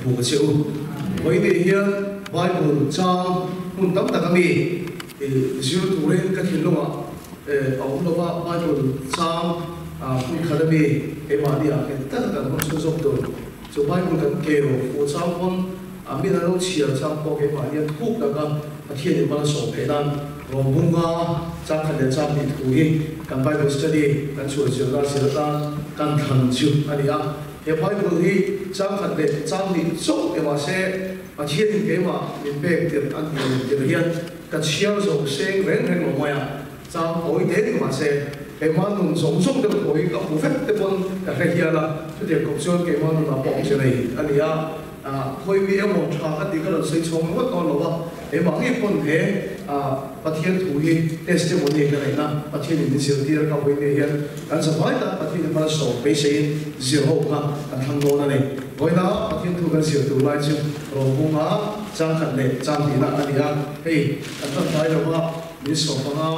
Phu a che u. Vawiin hian Bible chang hmun tam tak ami zir turin ka thinlungah a awm lova, Bible chang hmun khat ami keimahni ah nghet taka kan hman chhunzawm tur chu Bible kan keu fuh chang pawn a min an lo chhiar chang pawh keimahni a thuk taka Pathianin mal a sawm theih nan Rawmbunga chang khat leh chang tih thu hi kan Bible study kan chhuah zirna zir atan kan thlan chu a ni a. He Bible hi chang khat leh chang hnih chauh emaw se, Pathianin keimah min pek tirh a ni lo tirh hian ka chhiar zo seng reng reng lo mai a, chang tawi te ni mahse, keimah nun zawng zawng deuh thaw hi ka hmu vek te pawn ka hre hial a, chutiang kawp chuan keimah nunah pawh awmze nei a ni a, khawi mi emaw tha ka tih ka rawn sawi chhawng ringawt dawn lo a, keimah ngei pawn he Pathian thu hi testimony ka neihna Pathianin min zirtir ka hawi ngei hian Kan zavai tak Pathian hi malsawm beiseiin zir ho kha kan thlang dawn a ni. Vawiina Pathian thu kan zir tur lai chu Rawmbunga chang khat leh chang hnihna a ni a. Hei kan tan tlai lo va, min sawm panga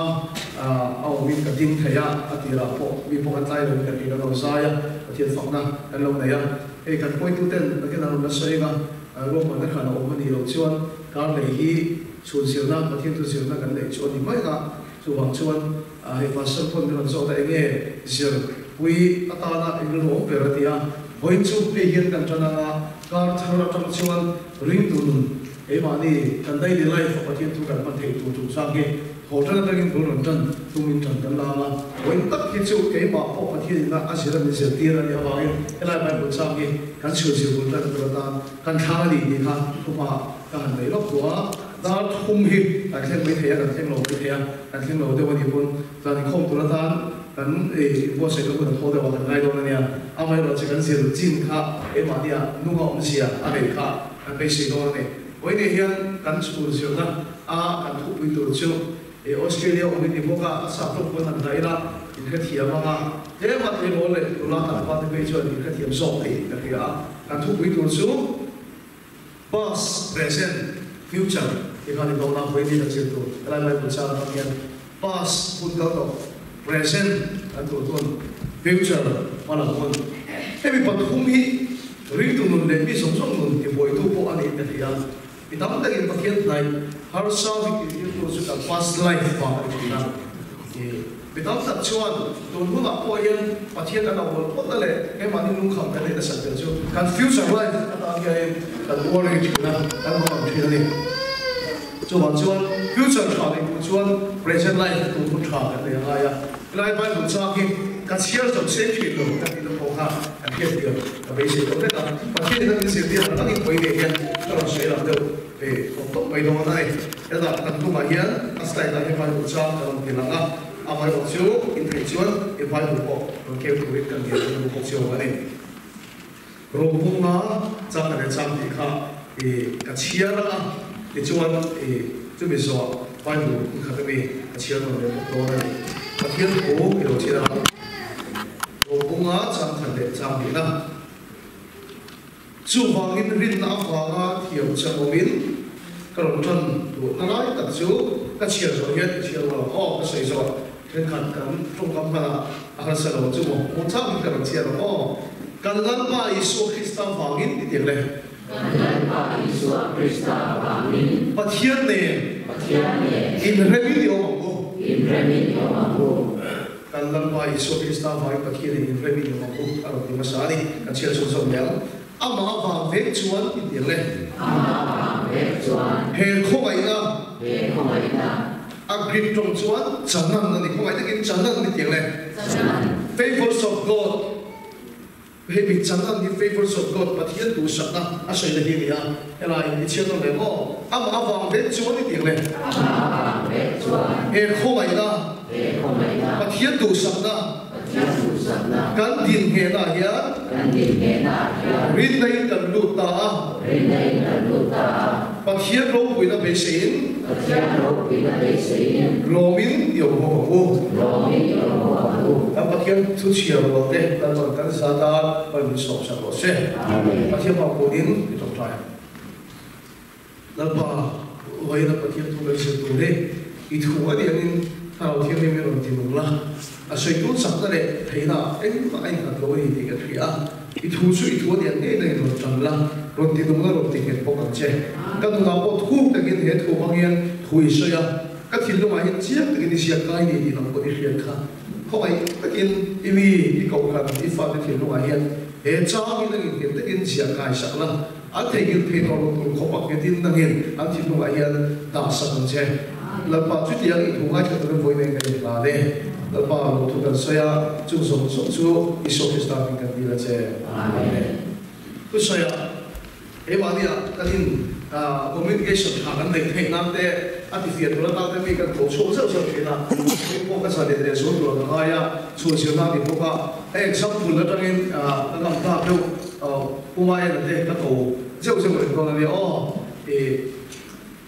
a awmin ka ding thei a, a tirah pawh mi pawh kan tlai loin kan ei kan lo zai a, Pathian fakna kan lo nei a. Hei kan pawituten nakin an rawn la sawi eng a, ruahmanna khan a awm a nih loh chuan kar lei hi chhun zirna, Pathian thu zirna kan neih chu a ni mai a. Chuvang chuan hei pastor pawn min rawn zawt a, enge zir pui atana eng rilru awm ber a ti a, vawiin chu hei hian kan tan anga kar thar atang chuan ringtu nun keimahni kan daily life a Pathian thu kan hman theih tur chungchang hi thaw tan atangin bul rawn tan tumin tan kan la anga, vawiin tak hi chu keimah pawh Pathian ina a zir a min zirtir a nih avangin helai Bible chang hi kan chhun zir bul tan tur atan kan thlang a ni tih kha thuhma ka han nei lawk duh a. Dar thum hi kan thleng mai thei a, kan thleng lo mai thei a, kan thleng lo deuh a nih pawn zan inkhawm tur atan kan inbuatsaih na hun a thaw deuh a kan ngai dawn a nia. Amaherawhchu kan zir chin kha keimahnia nunga awmzia a neih kha kan beisei dawn a ni. Vawiin hian kan chhun zirna a kan thupui tur chu Australia awm in ni bawk a, a sap hlawk pawn han dah ila in hrethiam ang a, tlema tleirawl leh nula tlangval te phei chuan in hrethiam zawk thei ka hria a, kan thupui tur chu. Past, present, future tih kha a ni dawn a, vawiin kan zir tur helai Bible chang atang hian past hun kal tawh, present kan tur hun, future hma lam hun. Hemi pathum hi ringtu nun leh mi zawng zawng nun tibuaitu pawh a nih ka ti a, mi tam takin Pathian hnaih harsa min tihtirtu chu kan past life vang a ni thin a. Mi tam tak chuan tun hunah pawh hian Pathian kan auh mawlh mawlh a leh keimahni lungkham kan neih nasat ber chu kan future life atan hianin kan worry thin a, kan hmang thin a ni. Chuvang chuan future tha nei tur chuan present life tun hun tha kan nei a ngai a. Helai Bible chang hi ka chhiar zo seng thin lo ka tihna pawh kha kan hriat thiam ka beisei tawh vek a. Pathianin a min zirtir ang angin pawi nei hian ka rawn sawi lam deuh ve tawp tawp mai dawn a ni. Hetah kan hnungah hian a slide ah hian Bible chang ka rawn ti lang a, amaherawh chu in theih chuan i Bible pawh rawn keu turin kan ngen a ni bawk chiau a ni. Rohmunga chang ka leh chang tih kha i ka chhiar a, tichuan i chumi zawh Bible hmun khat ami ka chhiar nawn leh bawk dawn a ni. Pathian thu i lo chhiar ang. Rohmunga chang khat leh chang tihna. Chuvangin rinna avanga thiam chang awmin ka rawn tan duhna lai tak chu ka chhiar zawh hian i chhiar rual ang aw, ka sawi zawh thenkhat kan tawngkam hmanah a harsa lo chu maw, hmuh changin ka rawn chhiar ang aw. Kan Lalpa Isua Krista vangin ti tiang le. Kan Lalpa Isua Krista vangin. Pathian nen. Pathian nen. Inremin i awm ang u. Inremin i awm ang u. Kan Lalpa Isua Krista vangin Pathian in inrem in awm ang u a rawn ti hmasa a ni. Kan chhiar chhun zawk mai ang. Amah vang vek chuan i tir le. Amah vang vek chuan. He khawngaihna. He khawngaihna. A Greek tawng chuan chanan a ni. Khawngaih takin chanan i tir le. Chanan. Favors of God. Hemi chanan hi Favors of God, Pathian duhsakna a sawina hi a ni a. Helai i chhiar nawn leh maw? Amah avang vek chuan i tir le. Amah avang vek chuan. He khawngaihna. He khawngaihna. Pathian duhsakna. Pathian duhsakna. Kan dinngehnaah hian. Kan dinngehnaah hian. Rinna in kan lut ta a. Rinna in kan lut ta a. Pathian ropuina beiseiin. Pathian ropuina beiseiin. Lawmin i awm bawk ang u. Lawmin i awm bawk ang u. Kan Pathian thu chhiar rual te kan rawn kan zat a, rawn min sawm sak rawh se. Amen. Pathian hma punin i tawngtai ang. Lalpa, vawiina Pathian thu kan zir tur hi i thu a nih angin Thlarau Thianghlim i rawn ti nung la, a sawitu chakna leh theihna engmah a innghat lo a ni tih kan hria a, i thu chu i thu a nih ang ngei na in rawn tan la. Rawn ti nung la rawn ti nghet bawk ang che. Ka nunah pawh thuk takin he thu hmang hian thu i sawi a, ka thinlungah hian chiang takin i ziak kai ni tih lam pawh i hriat kha. Khawngaih takin i mi, i kohhran, i fate thinlungah hian he changin a nghet takin ziah kai sak la, an theihnghilh thei tawh lo tur khawp a nghetin nangin an thinlungah hian dah sak ang che. Lalpa chutiang i thu ngaithla turin vawi mai kan inhlan e. Lalpa lo thu kan sawi a, chung zawng zawng chu Isua Krista hming kan dil a che. Amen. Thusawiah keimahnia kan in communication tha kan neih theih nan te a ti fiah tur atan te mi kan tho chhuak zeuh zeuh thin a, hei pawh ka zalen leh zual tur ka ngai a, chhun zirna a ni bawk a, a example atangin ka ngam ta deuh Pu Maena te ka ko zeuh zeuh reng dawn a nia aw.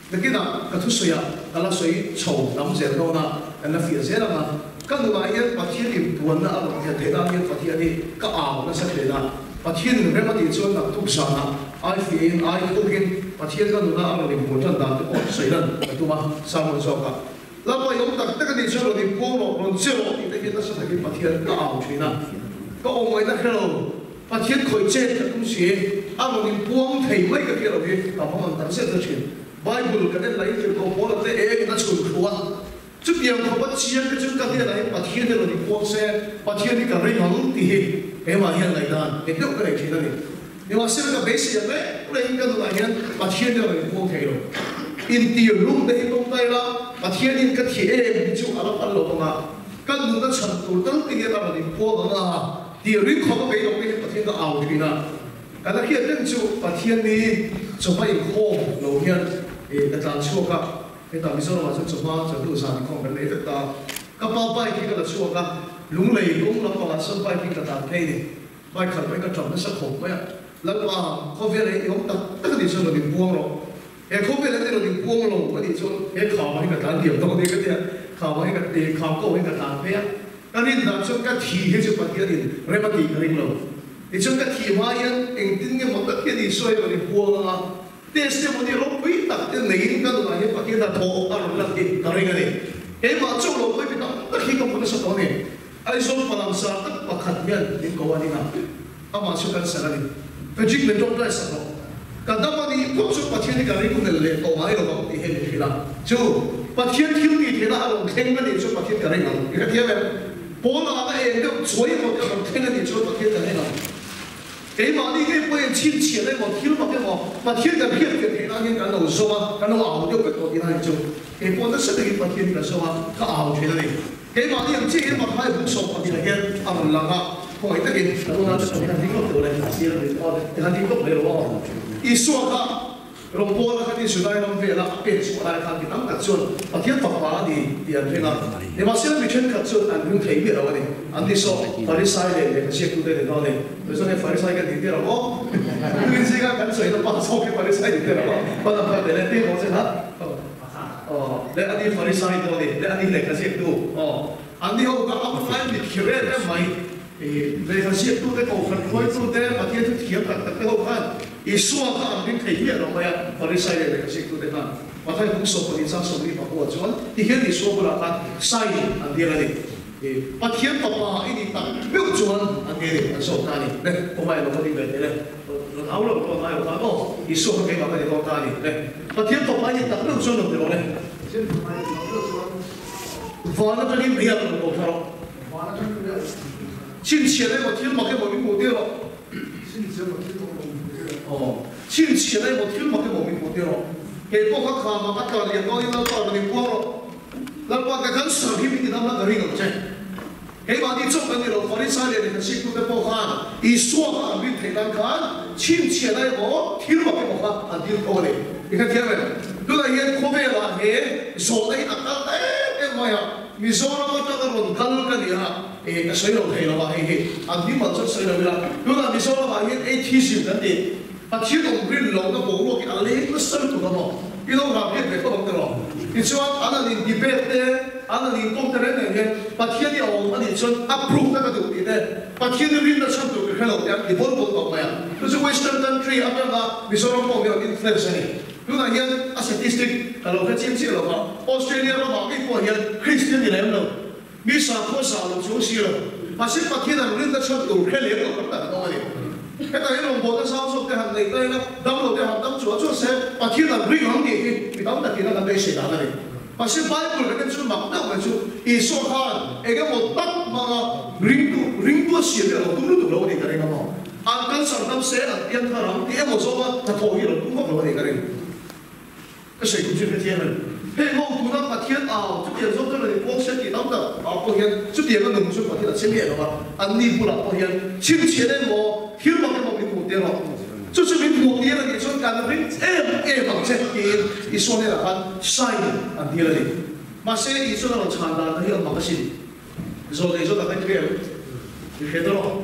Nakinah ka thusawiah ka la sawi chho tam zel dawn a, kan la fiah zel ang a. Ka nunah hian Pathian inpuanna a rawn thlen theih nan hian Pathian hi ka au nasa thin a. Pathian in rem a tih chuan naktuk zanah ai fiahin ai thukin Pathian ka nuna a rawn inpuan tan dan te pawh sawi lan ka tum a, sermon zawkah Lalpa i awm tak tak a nih chuan rawn inpuang rawh, rawn che rawh tih te hian nasa takin Pathian ka au thin a. Ka awm ngaihna hre lo. Pathian khawih chet ka tum si, a rawn inpuang thei mai ka hriat lo hi ka hmang ang tak zet zet thin. Bible kan en lahin tirhkoh pawl a te eng in a chhun thu a, chutiang khawpa chiang te chu ka hnenah hian Pathian hi rawn inpuang se, Pathian hi ka ring ang tih hi keimah hian ngaihdan eng deuh ka nei thin a ni. Nimahsela ka beisei ang reng rengin ka nunah hian Pathian hi a rawn inpuang thei lo. Intir lum te hi tawngtai la, Pathianin ka thi em hi chu a la phal lo ang a, ka nunna chhan tur tal te hian a rawn inpuang ang a, Tih ring khawp a beidawng te hi Pathian ka au thin a, ka la hriat reng chu Pathian ni chawhma inkhawm lo hian ka tlan chhuak a, hetah Mizoramah chuan chawhma chawhnu zan inkhawm kan nei vek ta a, ka pa bike hi ka la chhuak a, lunglei kawng lampangah sawn bike hi ka tlan phei ni, bike khalh pawhin ka tap nasa khawp mai a, Lalpa khawvel hi i awm tak tak a nih chuan rawn inpuang rawh. He khawvel an rawn inpuang lo a nih chuan he khama hi ka tlan diam tawh a ni ka ti a, khama hi ka ti, kham ko hi ka tlan phei a, ka rin dan chuan ka thi hi chu Pathianin rem a tih ka ring lo. Tichuan ka thi hma hian engtin nge maw tak hian Isua hi rawn inpuang ang a, testimony ropui tak te neiin ka nunah hian Pathian hnathawh a rawn lan hi ka ring a ni. Keimah chauh lo pawhin mi tam tak hi ka hmu nasa tawh a ni. Aizawl palang sar tak pakhat hian min ko a ni a. Amah chu kan ser a ni. Frederick min tawngtai sak rawh. Ka dam a nih phawt chu Pathian hi ka ring nel leh tawh ngai lo ang tih hi a ni hrilh a. Chu Pathian thil tih theihna a rawn thleng a nih chu Pathian ka ring ang. I hrethiam em? Paula a eng deuh chuai emaw te a rawn thleng a nih chuan Pathian ka ring ang. Keimahni ngei pawhin chhinchhiahna emaw thil mak emaw Pathian kan hriat fiah theih nan hian kan lo zawng a, kan lo au deuh vek tawh tihna a nih chu. Kei pawh nasa takin Pathian hi ka zawng a, ka au thin a ni. Keimahni ang chiah hian Mathai bung 12 ah hian a rawn lang a, khawngaih takin ka unau te pahnih han ding lawk teh u le, a sir a rin aw, ti han ding lawk mai lo aw. Isua kha rawngbawla khan Israel ram vela a pek chhuah lai khan mi tam tak chuan Pathian fapa a ni tih an ring a, nimahsela mi thenkhat chuan an ring thei miah lo a ni. An ni saw Farisai leh lehkha ziaktute ni dawn a ni. Tunah chuan Farisai kan tih tir ang aw. Tuin zinga kan sawina pa zawk hi Farisai tih tir ang aw. Hman ang kha teh le, tih maw che kha? Aw, leh ani Farisai pawh a ni, leh ani lehkha ziaktu, aw, anni ho kha a hmai mit khir em em mai. Lehkha ziaktute, kohhran hruaitute, Pathian thu thiam tak tak te ho khan Isua kha an ring thei miah lo mai a, Farisai leh lehkha ziaktute khan. Mathai bung 12 chang 44 chuan tihian Isua bulah khan sign an dil a ni. Pathian Fapa i nih tak meuh chuan an nge ni, an zawk ta a ni. Le, kawmai lo ka ding ve thei le, rawn au lo rawn ai lo khan aw, Isua kha keimah ka ni dawn ta a ni. Le, Pathian Fapa i nih tak meuh chuan rawn ti rawh le. Pathian Fapa i nih tak meuh chuan van atangin riak rawn ko thla rawh. Van atangin riak rawn ko thla rawh. Chhinchhiahna emaw thil mak emaw min hmuh tir rawh. Chhinchhiahna emaw thil mak emaw min hmuh tir rawh. Aw, chhinchhiahna emaw thil mak emaw min hmuh tir rawh. Kei pawh kha khama ka tlan liam dawnin Lalpa rawn inpuang rawh. Lalpa ka cancer hi min tinam la ka ring ang che. Keimahni chauh kan ni lo, Farisai leh lehkha chhiktute pawh khan Isua kha an rin theih nan khan chhinchhiahna emaw thil mak emaw kha an dil tho a ni. I hrethiam em? Tunah hian khawvelah he zawhna hi a kal ta em em mai a, Mizoram atanga rawn kal ka ni a, eh ka sawi lo thei lo a, hei hi an hlim ang chuan sawi lo ila, tunah Mizoramah hian atheism kan ti. Pathian awm rin lohna boruak hi a leng nasa lutuk a maw? I lo rah hriat ve khawp ang tiraw? Tichuan, an han in debate te, an han inkawm te reng reng hian Pathian hi a awm a nih chuan a proof na ka duh tih te, Pathian hi rinna chhan tur ka hre lo tih an ti bawl bawl tawh mai a. Chu chu Western country atanga Mizoram pawh hi rawn influence a ni. Tunah hian a statistic ka lo hre chiang chiah lo va, Australia ramah ngei pawh hian Christian ni lem lo, mi sakhaw zah lo chuang si lo, mahse Pathian an rinna chhan tur hre lem lo tam tak an awm a ni. Hetah hian rawngbawlna sang zawk te han nei ta ila, damlo te han dam chuah chuah se, Pathian an ring ang tih hi mi tam takin a kan beisei dan a ni. Mahse Bible kan en chu mak deuh mai chu Isua khan eng emaw tak hmanga ringtu ringtu a siam hi a lo tum lutuk lo a nih ka ring a maw? An cancer dam se an pian thar ang tih emaw zawnga hnathawh hi a lo tum vak lo a nih ka ring. Ka sawi tum chu hrethiam em? Hei ho tuna Pathian au chutiang zawk chuan rawn inpuang se tih tam tak ah pawh hian chutianga nung chu Pathian a che miah lo a, anni bulah pawh hian chhimchhian emaw thil mak emaw min hmuh tir rawh. Chu chu min hmuh tir a nih chuan kan ring em em ang che tiin Isua hnenah khan sign an dil a ni. Mahse Isuan a rawn chhan dan hi a mak asin. Zawh nei zawt a kan hria em? I hria ta rawh.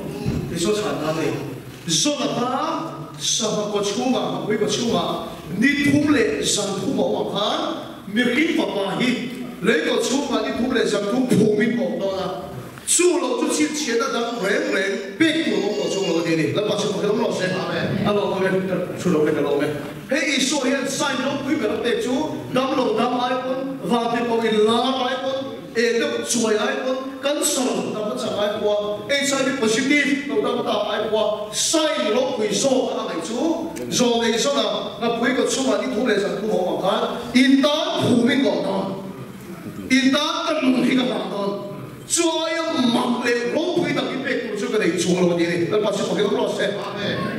Isua chhan dan a ni. Zawt a kha sava kaw chhungah, ngapui kaw chhungah ni thum leh zan thum a awm ang khan mihring fapa hi lei kaw chhungah ni thum leh zan thum phumin a awm dawn a. Chu lo chu chhinchhiahna dang reng reng pek tur a awm tawh chung lo a ti a ni. Lalpa chu pakhat awm rawh se. A lawm awm e, ka thu lo leh ka lawm e. Hei Isua hian sign ropui ber a pek chu damlo dam ai pawn, vantirhkoh in lar ai pawn, E deuh chuai ai pawn cancer dam a chang ai pawha HIV positive lo dam ta ai pawha sign ropui zawk a ngaih chu zawn ei zawn a ngapui kaw chhungah ni thum leh zan thum a awm ang khan in tan phum in kawh dawn in tan ka nun hi ka hmang dawn chuaia mak leh ropui tak hi pek tur chu ka nei chuang lo a ti a ni. Lalpa chu fakin awm rawh se.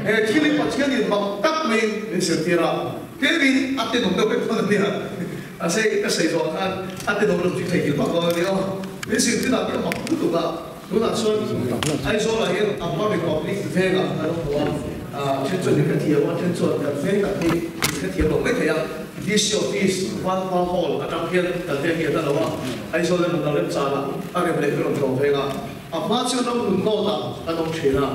He thil hi Pathian in mak tak maiin min zirtir a, tlem in a tenawm deuh vek dawn a nia. A sei ka sei zawh khan a ti lo lam chu thei thil vak lo a ni aw. Min zirtir ah hian mak lutuk a, tunah chuan Aizawl ah hian Upper Republic vengah kan awm tawh a, then chuan min hrethiam a, then chuan kan veng tak hi min hrethiam lo mai thei a. DC Office Vankhua Hall atang hian kan veng hi a hla lo a, Aizawl emaw kan remchan ah a rem leh kan rawn tlawm veng a, a hma chuan ram nun nawt ah kan awm thin a.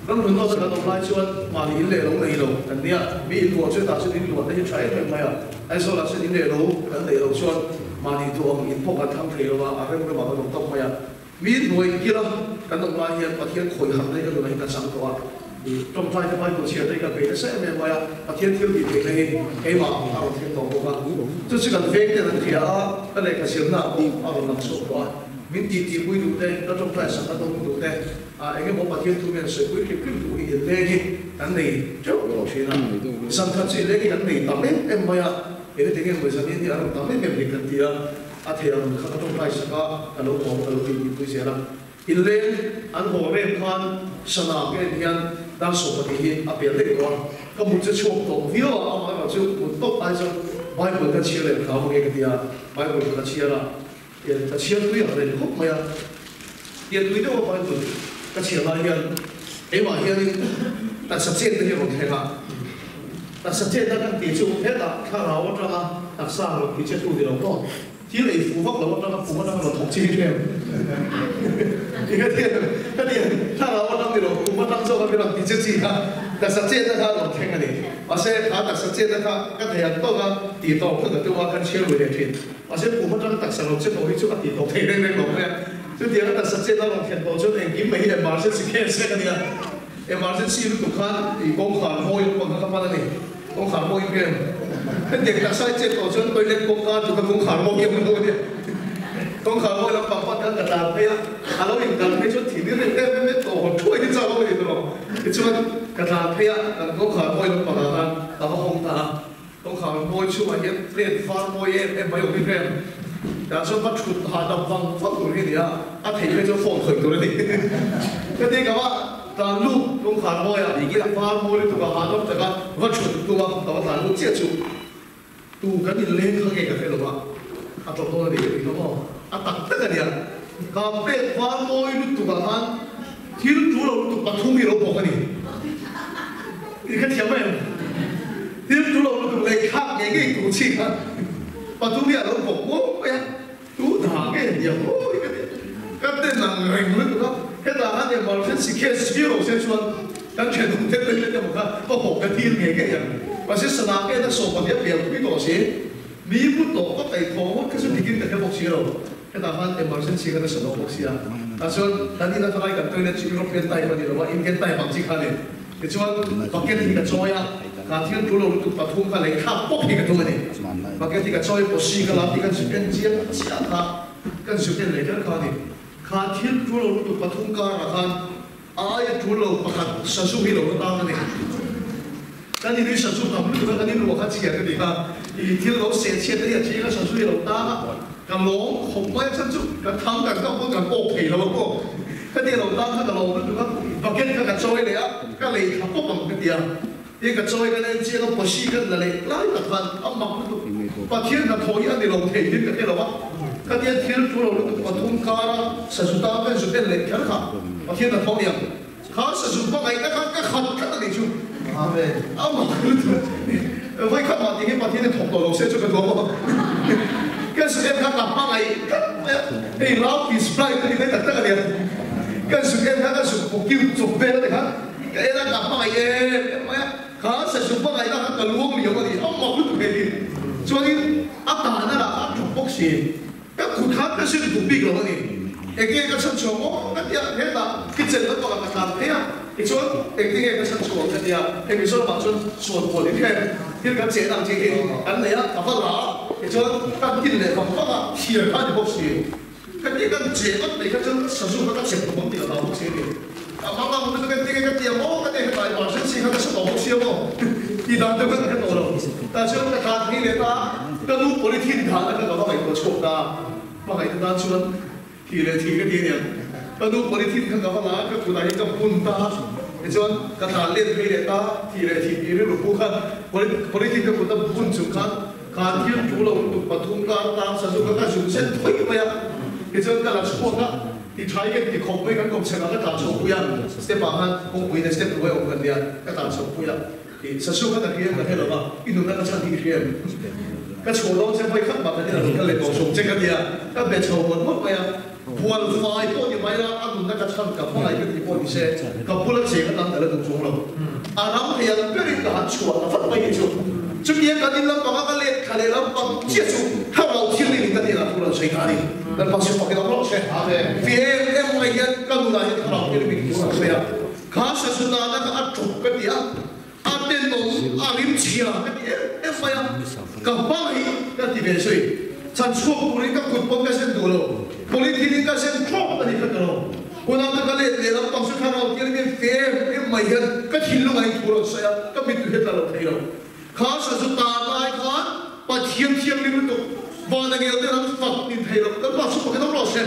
Ram nun nawt a kan awm lai chuan mahni in leh lo nei lo kan nia, mi in luah chu tah chuan in luah te hi tha em em mai a, Aizawl ah chuan in leh lo kan neih loh chuan mahni duh ang in pawh kan thang thei lo a, a rem rem ah kan awm tawk mai a. Mi hnuai kila kan awm lai hian Pathian khawih harh na hi ka nunah hi ka chang tawh a, tawngtai te Bible chhiar te hi ka bei nasa em em mai a, Pathian thil tih theihna hi keimah a rawn thleng tawh bawk a, chu chu kan veng ten an hria a, ka lehkha zirna ah pawh a rawn lang chhuak tawh a, min tih tih pui duh te, ka tawngtai sak na dawng duh te. A eng emaw Pathian thu hian sawipui hrim hrim duh hi inleng hi kan nei teuh tawh thin a, zan khat chu inleng hi kan nei tam em em mai a, eng eng emaw zan in hi a rawn tam em em dik kan ti a, a thei ang kha ka tawngtai sak a, ka lo haw ka lo tih tih pui zel a. Inleng an haw rem khan sana ka en hian dar 20 hi a pel daih tawh a, ka mut chu chhuak tawh viau a, amaherawh chu mut tawp ai chuan Bible ka chhiar leh hram ange ka ti a, Bible ka chhiar a. Ka chhiar tui ang reng khawp mai a, tiang tui deuh a Bible ka chhiar lai hian keimah hianin taksa chetna hi a rawn thleng a, taksa chetna kan tih chu hetah thlarau atanga taksa rawn ti che tu ni lo maw, thil ei fuh vak lo atanga pum atanga rawn thawk chi hi ṭhem ka ti a, thlarau atang ni lo pum atang zawk a mi rawn ti che chi kha taksa chetna kha a rawn thleng a ni. Mahse kha taksa chetna kha ka thei ang tawk a tih tawp kha ka tum a, kan chhiar lui leh ṭhin. Mahse kum atang taksa lo che tawh hi chu a tih tawh thei reng reng lo mai a. Chutiang a taksa chet a rawn thlen tawh chuan engkim mai hi emergency case vek a nia. Emergency lutuk khan ih kawngkhar mawi lampang kha ka pan a ni. Kawngkhar mawi in em? Hetiang taksa i chet tawh chuan toilet kawngka tluk a kawngkhar mawi ang lo a nia. Kawngkhar mawi lampang pan khan ka tlan phei a, a lo inkal phei chuan thih ring reng em em em tawh hawn thuai hi chak a ni tawh lo. Tichuan ka tlan phei a, kan kawngkhar mawi lampang ah khan ka va hawng ta a. Kawngkhar mawi chhungah hian plate var mawi em em mai awm hi hrem. Tah chuan va thut hahdam vang vang tur hi a ni a, a theih phei chuan phone khawih tur a ni. Ka ti ka va tlan lut kawngkhar mawiah plate var mawi lutuk ah hahdam taka va thut tum a, ka va tlan lut chiah chu tu kan inleng kha nge ka hre lo a, a tawp dawn a ni ka ti kha maw, a tak tak a nia. Ka plate var mawi lutuk ah khan thil tul lo lutuk pathum hi a lo bawk a ni. I ka thiam em? Thil tu lo lutuk lei thlak ngei ngei tur chi kha pathum hi a lo bawk muau mai a, tu dah nge ni ang aw hi ka ti a, ka ten ang reng lutuk a, hetah khan emergency case viau lo se chuan kan thenawm te toilet emaw kha ka hawk ka dil ngei ngei ang, mahse sana nge na sawpa hi a pian pui tawh si, mi mu tawh ka kaih thawh ngawt kha chu dikin ka hre bawk si lo, hetah khan emergency kha nasa lo bawk sia, tah chuan kan ina thalai kan toilet chu European type a ni lo a, Indian type ang chi kha a ni. Tichuan, bucket hi ka chawi a, ka thil tul lo lutuk pathum kha lei thlak pawp hi ka tum a ni. Bucket hi ka chawi pawsi ka la tih kan zuk en chiang chiah kha, kan zuk en leh kher kha a ni. Kha thil tul lo lutuk pathum karah khan A aia tul lo pakhat sazu hi lo la tang a ni. Kan inui sazu tam lutuk a, kan inruah kha chhia ka ti kha. I thil lo seh chhiat a nia chhing a sazu hi lo tang a, ka lawm khawp mai a chhan chu ka thang kan kap pawn kan awk thei lo a pawh. Ka tia lo tang kha ka lawm lutuk a, bucket kha ka chawi leh a, ka lei thla pawp ang ka ti a. I ka chawi kan en chiang a, pawsi kan la leh lai tak khan a mak lutuk. Pathian hnathawh hi a ni lo thei hlim ka hre lo a, ka tia thil tul lo lutuk pathum kara sazu tan kan zu en leh kher kha Pathian hnathawh ni ang. Kha sazu hmangaihna khan ka khat tlat a nih chu. A mak lutuk. Vawikhat mah tih hi Pathian in thawk tawh lo se chu ka duam a. Ka zu en kha ka hmangaih tlat mai a, hei love is blind a ni mai tak tak a nia. Ka zu en kha ka zu kiu chawp vel a ni kha. Ka en a, ka hmangaih em em mai a, kha sazu hmangaihna kha ka luang liau a ni, a mak lutuk he hi. Chuanin a tahna lah kha a thawk bawk si, ka kut khan ka zir duh bik lo a ni. Enge ka chhan chhuah maw ka tia, hetah kitchen lampangah ka tlan phei a, tichuan engtinge ka chhan chhuah ang ka tia, hei Mizoramah chuan suan pawl in heng thil kan cheh na ang chi hi kan nei a, ka va la a, tichuan kan kin leh vang vang a, thiar kha a ni bawk si. Ka ti kan che vat mai kha chuan sazu kha ka chep tawh ang tih a hlau bawk si a ni. A hmang ang lutuk e, tinge ka ti ang aw ka ti hetah emergency kha ka hre tawh bawk si a maw tih dan deuh kha ka hre tawh lo. Tah chuan ka tlan phei leh ta a, ka nu polythene dahna kha ka va ngaihtuah chhuak ta a, hmangaihna tan chuan thih leh thih ka ti a niang. Ka nu polythene kha ka va la a, ka kutah hian ka bun ta a, tichuan ka tlan let phei leh ta a, thih leh thih tih rilru pu khan polythene ka kut a bun chung khan Kha thil thu lo lutuk pathum kar tang sazu kha ka zun sen thawi mai a, tichuan ka la chhuak a, ti tha i kan ti khawp mai kan kawm chhekah ka tlan chhoh pui a, step ah khan kawngpui nen step hnuai awm kan nia, ka tlan chhoh pui a, i sazu kha ka hria em ka hre lo va, i nunna ka chhan hi i hria em? Ka chhuah dawn che vawi khat mah ka nia lo ka let tawh sawm che ka tia, ka be chho mawlh mawlh mai a, bual fai pawh ni mai la a nunna ka chhan ka hmangaih ka tih pawh ni se, ka bula cheng atan ka la duh chung lo. A ram thei ang berin ka han chhuah ta vat mai hi chu. Chutia kan in lampanga ka let thla leh lampang chiah chu thlarau thianghlim in ka hnenah thu rawn sawi ta a ni. Kan Pastor pakin awm rawh se. Fi em em mai hian ka nunah hian thlarau thianghlim in thu rawn sawi a. Kha Sazunana kha a ṭawp ka ti a, a tenawm, a rimchhia ka ti em em mai a, ka hmangaih ka ti ve zui. Chhan chhuak turin ka kut pawn ka zen duh lo, polythene in ka zen thlawk a ni kha ta lo. Hunah ka ka let leh lampang chu thlarau tir min fe em em mai hian ka thinlung ah in thu rawn sawi a, ka mittu hi a tla lo thei lo. Kha sazu tan lai khan Pathian thianghlim lutuk vana ngel te lam fak nin thei lo, kan pa chu pakhat awm rawh se.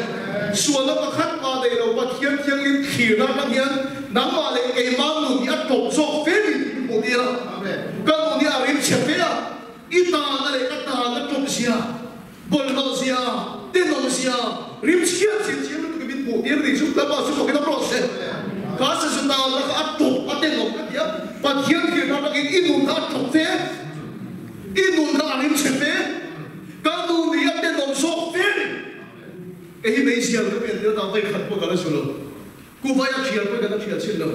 Sualna pakhat mah nei lo Pathian thianghlim thlirna atang hian nangmah leh keimah nun hi a tawp zawk fe min tih hmuh tir a. Ka nun hi a rim chhe fe a, i tahna leh ka tahna tawp zia. Bawlhhlawh zia, tenawm zia, rim chhiat zir chiang lutuk in min hmuh tir ni chu Lalpa chu fawkin awm rawh se. Kha sazu nalna kha a tawp a tenawm ka ti a, Pathian thirna atangin i nun kha a tawp fe, i nun kha a rim chhe fe, ka nun hi a tenawm zawk fe ni. Kei hi meizial ka pian tir atang vawi khat pawh ka la zu lo. Kuvaia thial pawh kan la thial chin lo.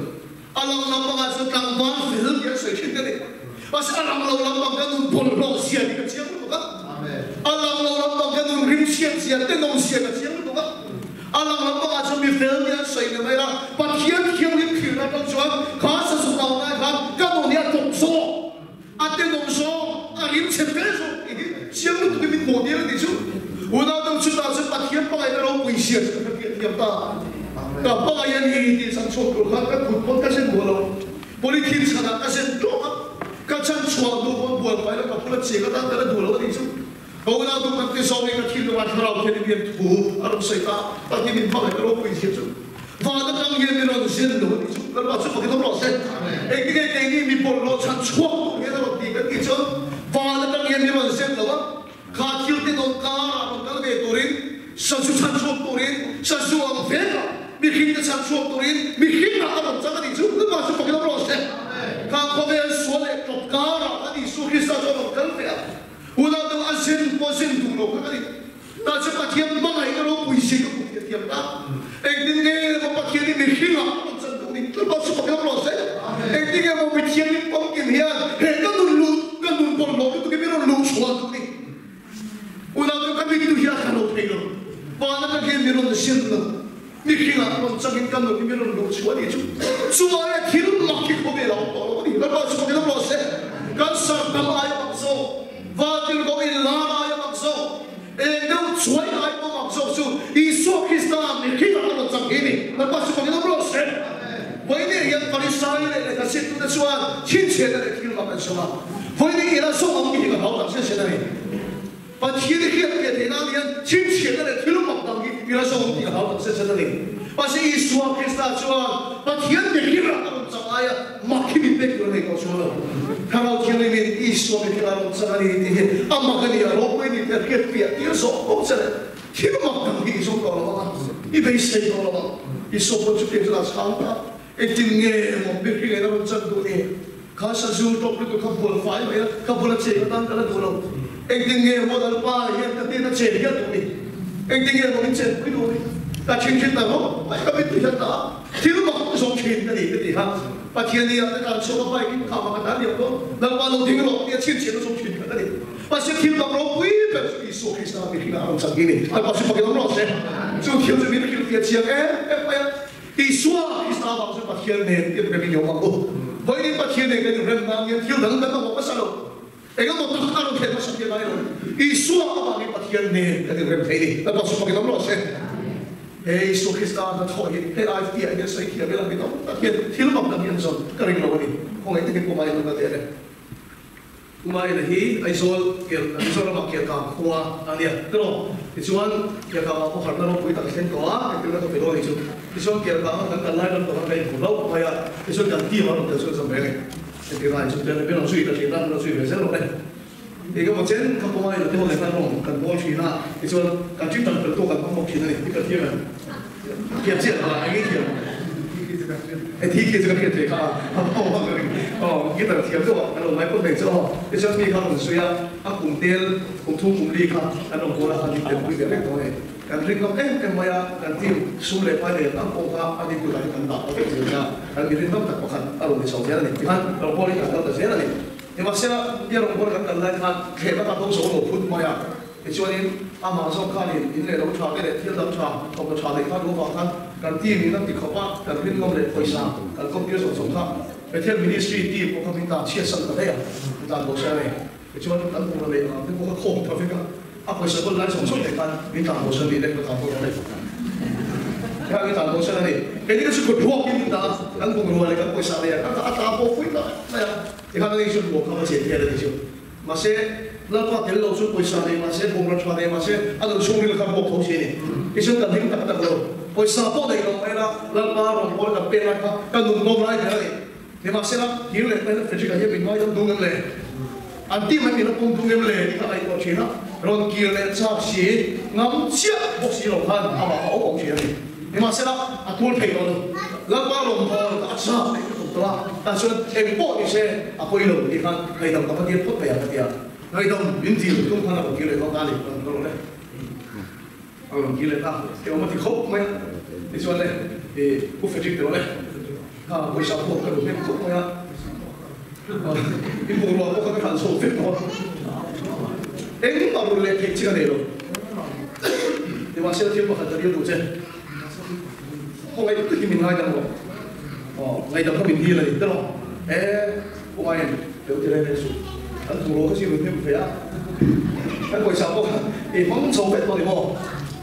A lang lampangah chuan tlangval fel tih an sawi thin ka ni. Mahse a lang lo lampang ka nun bawlhhlawh zia tih ka chiang lutuk a. A lang lo lampang ka nun rimchhiat zia, tenawm zia ka chiang lutuk a. A lang lampangah chuan mi fel tih an sawi ni mai la, Pathian thianghlim thlirna atang chuan kha sazu taunaah khan ka nun hi a tawp zawk, a tenawm zawk, a rimchhe fel zawk tih hi chiang lutuk in min hmuh tir a tih chu. Unau deuh chutah chuan Pathian hmangaihna ropui zia chu ka hriat thiam ta. Ka hmangaih a ni tih chhan chhuak tur khan ka kut pawn ka zen duah lo. Polythene chhanah ka zen tlawk a, ka chhan chhuah hnu pawn bual fai la ka phul a cheng atan ka la duh lo a nih chu. Ka unau duh kan ti zawng in ka thinlungah thlarau thian in hian thu a rawn sawi ta a, Pathian min hmangaihna ropui zia chu van atang hian min rawn zen lo a nih chu. Lalpa chu fakin awm rawh se. Engtinge keini mi bawlhhlawh chhan chhuak tur hian a rawn ti kan tih chuan van atang hian min rawn zen lo a, Kha thil te dawn karah rawn kal ve turin, sazu chhan chhuak turin, sazu ang vekah mihring te chhan chhuak turin mihringah a rawn chang a nih chu Lalpa chu fakin awm rawh se. Kha khawvel sual leh tawp karah khan Isua Krista chu a rawn kal ve a, hunah deuh a zin pawh zin duh lo kha ka ni. Tah chuan Pathian hmangaihna ropui zia ka hmu thiam thiam ta. Engtin nge maw Pathian hi mihringah a rawn chan duh ni? Lalpa chu fakin awm rawh se. Engtin nge maw Mithianghlim pumpkin hian he ka nun luh, ka nun bawlhhlawh lutuk hi min rawn luh chhuah duh ni? Unau chu ka mittu hi a thla lo thei lo. Van atang hian min rawn zir lo. Mihringah a rawn changin ka nun hi min rawn luh chhuah ni chu. Chu aia thil mak hi khawvel a awm tawh lo a ni. Lalpa chu fakin awm rawh se. Cancer dam aia mak zawk, vantirhkoh inlar aia mak zawk, eng deuh chuai ai pawh mak zawk chu Isua Krista mihringah a rawn chang hi a ni. Lalpa chu fakin awm rawh se. Pathian i hriat piah theih nan hian chhinchhiahna leh thil mak dang hi i la zawm tih a hau tak zet zet a ni. Mahse Isua Krista chuan Pathian mihring a rawn chang aia mak hi min pek tur a nei tawh chuang lo. Thlarau Thianghlimin Isua mihring a rawn chang a ni tih hi a mak a ni, a ropui a ni tih a hriat piah tir zawh pawh che leh thil mak dang hi i zawm tawh lo ang a, i beisei tawh lo ang. Isua pawh chutiang chuan a chhang ta. Engtin nge maw mihring in a rawn chan duh ni? Kha sazu tawp lutuk kha bual fai mai a, ka bula cheng atan ka la duh lo. Engtin nge maw Lalpa hian ka hnena chen hial duh ni? Engtin nge maw min chenpui duh ni? Ka thinhrin ta rawp mai, ka mittu hian ta a, thil mak zawng thin ka ni ka ti kha. Pathian ni ah te tan chhuak a bike in kha mak a tan liam dawn, Lalpa lo ding rawh tia chhinchhiahna zawng thin kha ka ni. Mahse thil mak ropui ber chu Isua Krista mihring ah a rawn chak hi ni. Lalpa chu fakin awm rawh se. Chu thil chu min hrilhfiah chiang em em mai a. Isua Krista vang chu Pathian nen i rem in i awm ang u. Vawiin Pathian nen kan inrem nan hian thil dang kan mamawh hmasa lo. Eng emaw tak a rawn thlen hmasa hian ai lo. Isua avangin Pathian nen kan inrem thei ni. Lalpa chu fakin awm rawh se. He Isua Krista hnathawh hi hei ai fiah hian sawi thiam ila mi tam tak hian thil mak dang hi an zawn ka ring lo a ni. Khawngaih takin pawh mai hlawm a leh. Umaina hi Aizawl kel Mizoram ah Kelkang khua a nia tiraw? Tichuan Kelkang ah pawh harhna ropui tak a thleng tawh a, engtin ka pe dawn ni chu. Tichuan Kelkang a kan kal lai lam tawh khan ka inhmu hlauh mai a, tichuan kan team a rawn tel chu an zam reng e. Engtin ai chu tel min rawn zui ta thin a, min rawn zui ve zel rawh e. Eng emaw chen kha Umaina te ho nen khan rawn kan bawl thin a, tichuan kan ṭin tam fel tawk kan hmang bawk thin a ni. I ka thiam em? Thiam chiah lo a, eng i thiam? E thi khi chu ka hriat thei kha a, aw guitar thiam deuh a kan awm lai pawh nei chu aw. Tichuan mi kha rawn sawi a, a kum tel kum thum kum li kha kan rawn bawl a, an in telpui ve vek tawh a ni. Kan ring ngam em em mai a, kan team sum leh pai nen ang pawh kha a ni kutah hi kan dah ta vek zel nia, kan mi rin ngam tak pakhat a rawn ni chho zel a ni. Tikhan rawn bawl hi kan kal ta zel a ni. Nimahsela, nia rawn bawl kan kal lai khan thlehna ka dawng zo lo phut mai a. Tichuanin, amah zawk khanin in leh lo tha te leh thil dang tha, thawmhnaw tha neih kha duh avang khan kan team in a ti khawp a, kan rinngam leh pawisa kan kawmtir zawng zawng kha Bethel Ministry team pawh kha min tan chhiat san ta daih a, min tan bo se a ni. Tichuan, kan bungraw neih ang te pawh kha khawm tha vek a, a pawisa hawn lai zawng zawng leh khan min tan bo se a ni le, ka tan bo lo le. Kha min tan bo se a ni. Keini kha chu kut ruakin min dah a, kan bungrua leh kan pawisa neih ang kha a tla pawh pui ta mai a, tikhan ani chu ruah kha va chen hian a ni chu. Mahse, Lalpa tel lo chu pawisa nei mahse, bungraw tha nei mahse, a nun chhungril kha buak tho si a ni. Tichuan kan hlim tak tak lo. Pawisa pawh nei lo mai ila, Lalpa rawn pawl kan pek lai kha ka nun nawm lai ber a ni. Nimahsela, hir leh hmel Frederick-a hian min ngaidam dung em le? An ti mai min la pawm dung em le? Tih kha ngaihtuah thin a, rawn kir leh chak si, ngam chiah bawk si lo khan amah kha awm awm thin a ni. Nimahsela, a tul thei tawh lo. Lalpa rawn pawl kha a chak leh lutuk tawh a, tah chuan eng pawh ni se a pawi lo tih khan ngaihdam ka va dil phawt mai ang ka ti a. Ngaihdam min dil tum khan a rawn kir leh dawn ta a ni, rawn kal rawh le. A rawn kir leh ta, e awm a ti khawp mai a. Tichuan le, i Pu Frederick te rawh le, kha pawisa pawh ka duh hnem khawp mai a, i bungrua pawh kha ka hran chho vek tawh a, engmah run leh theih chi ka nei lo. Nimahsela thil pakhat ka dil duh che, khawngaih takin min ngaidam rawh, aw ngaihdam kha min dil a ni te rawh, e khawngaih lo ti reng reng suh, kan bungrua kha chi run hnem ve a, kan pawisa pawh kha i hmang chho vek tawh ni maw,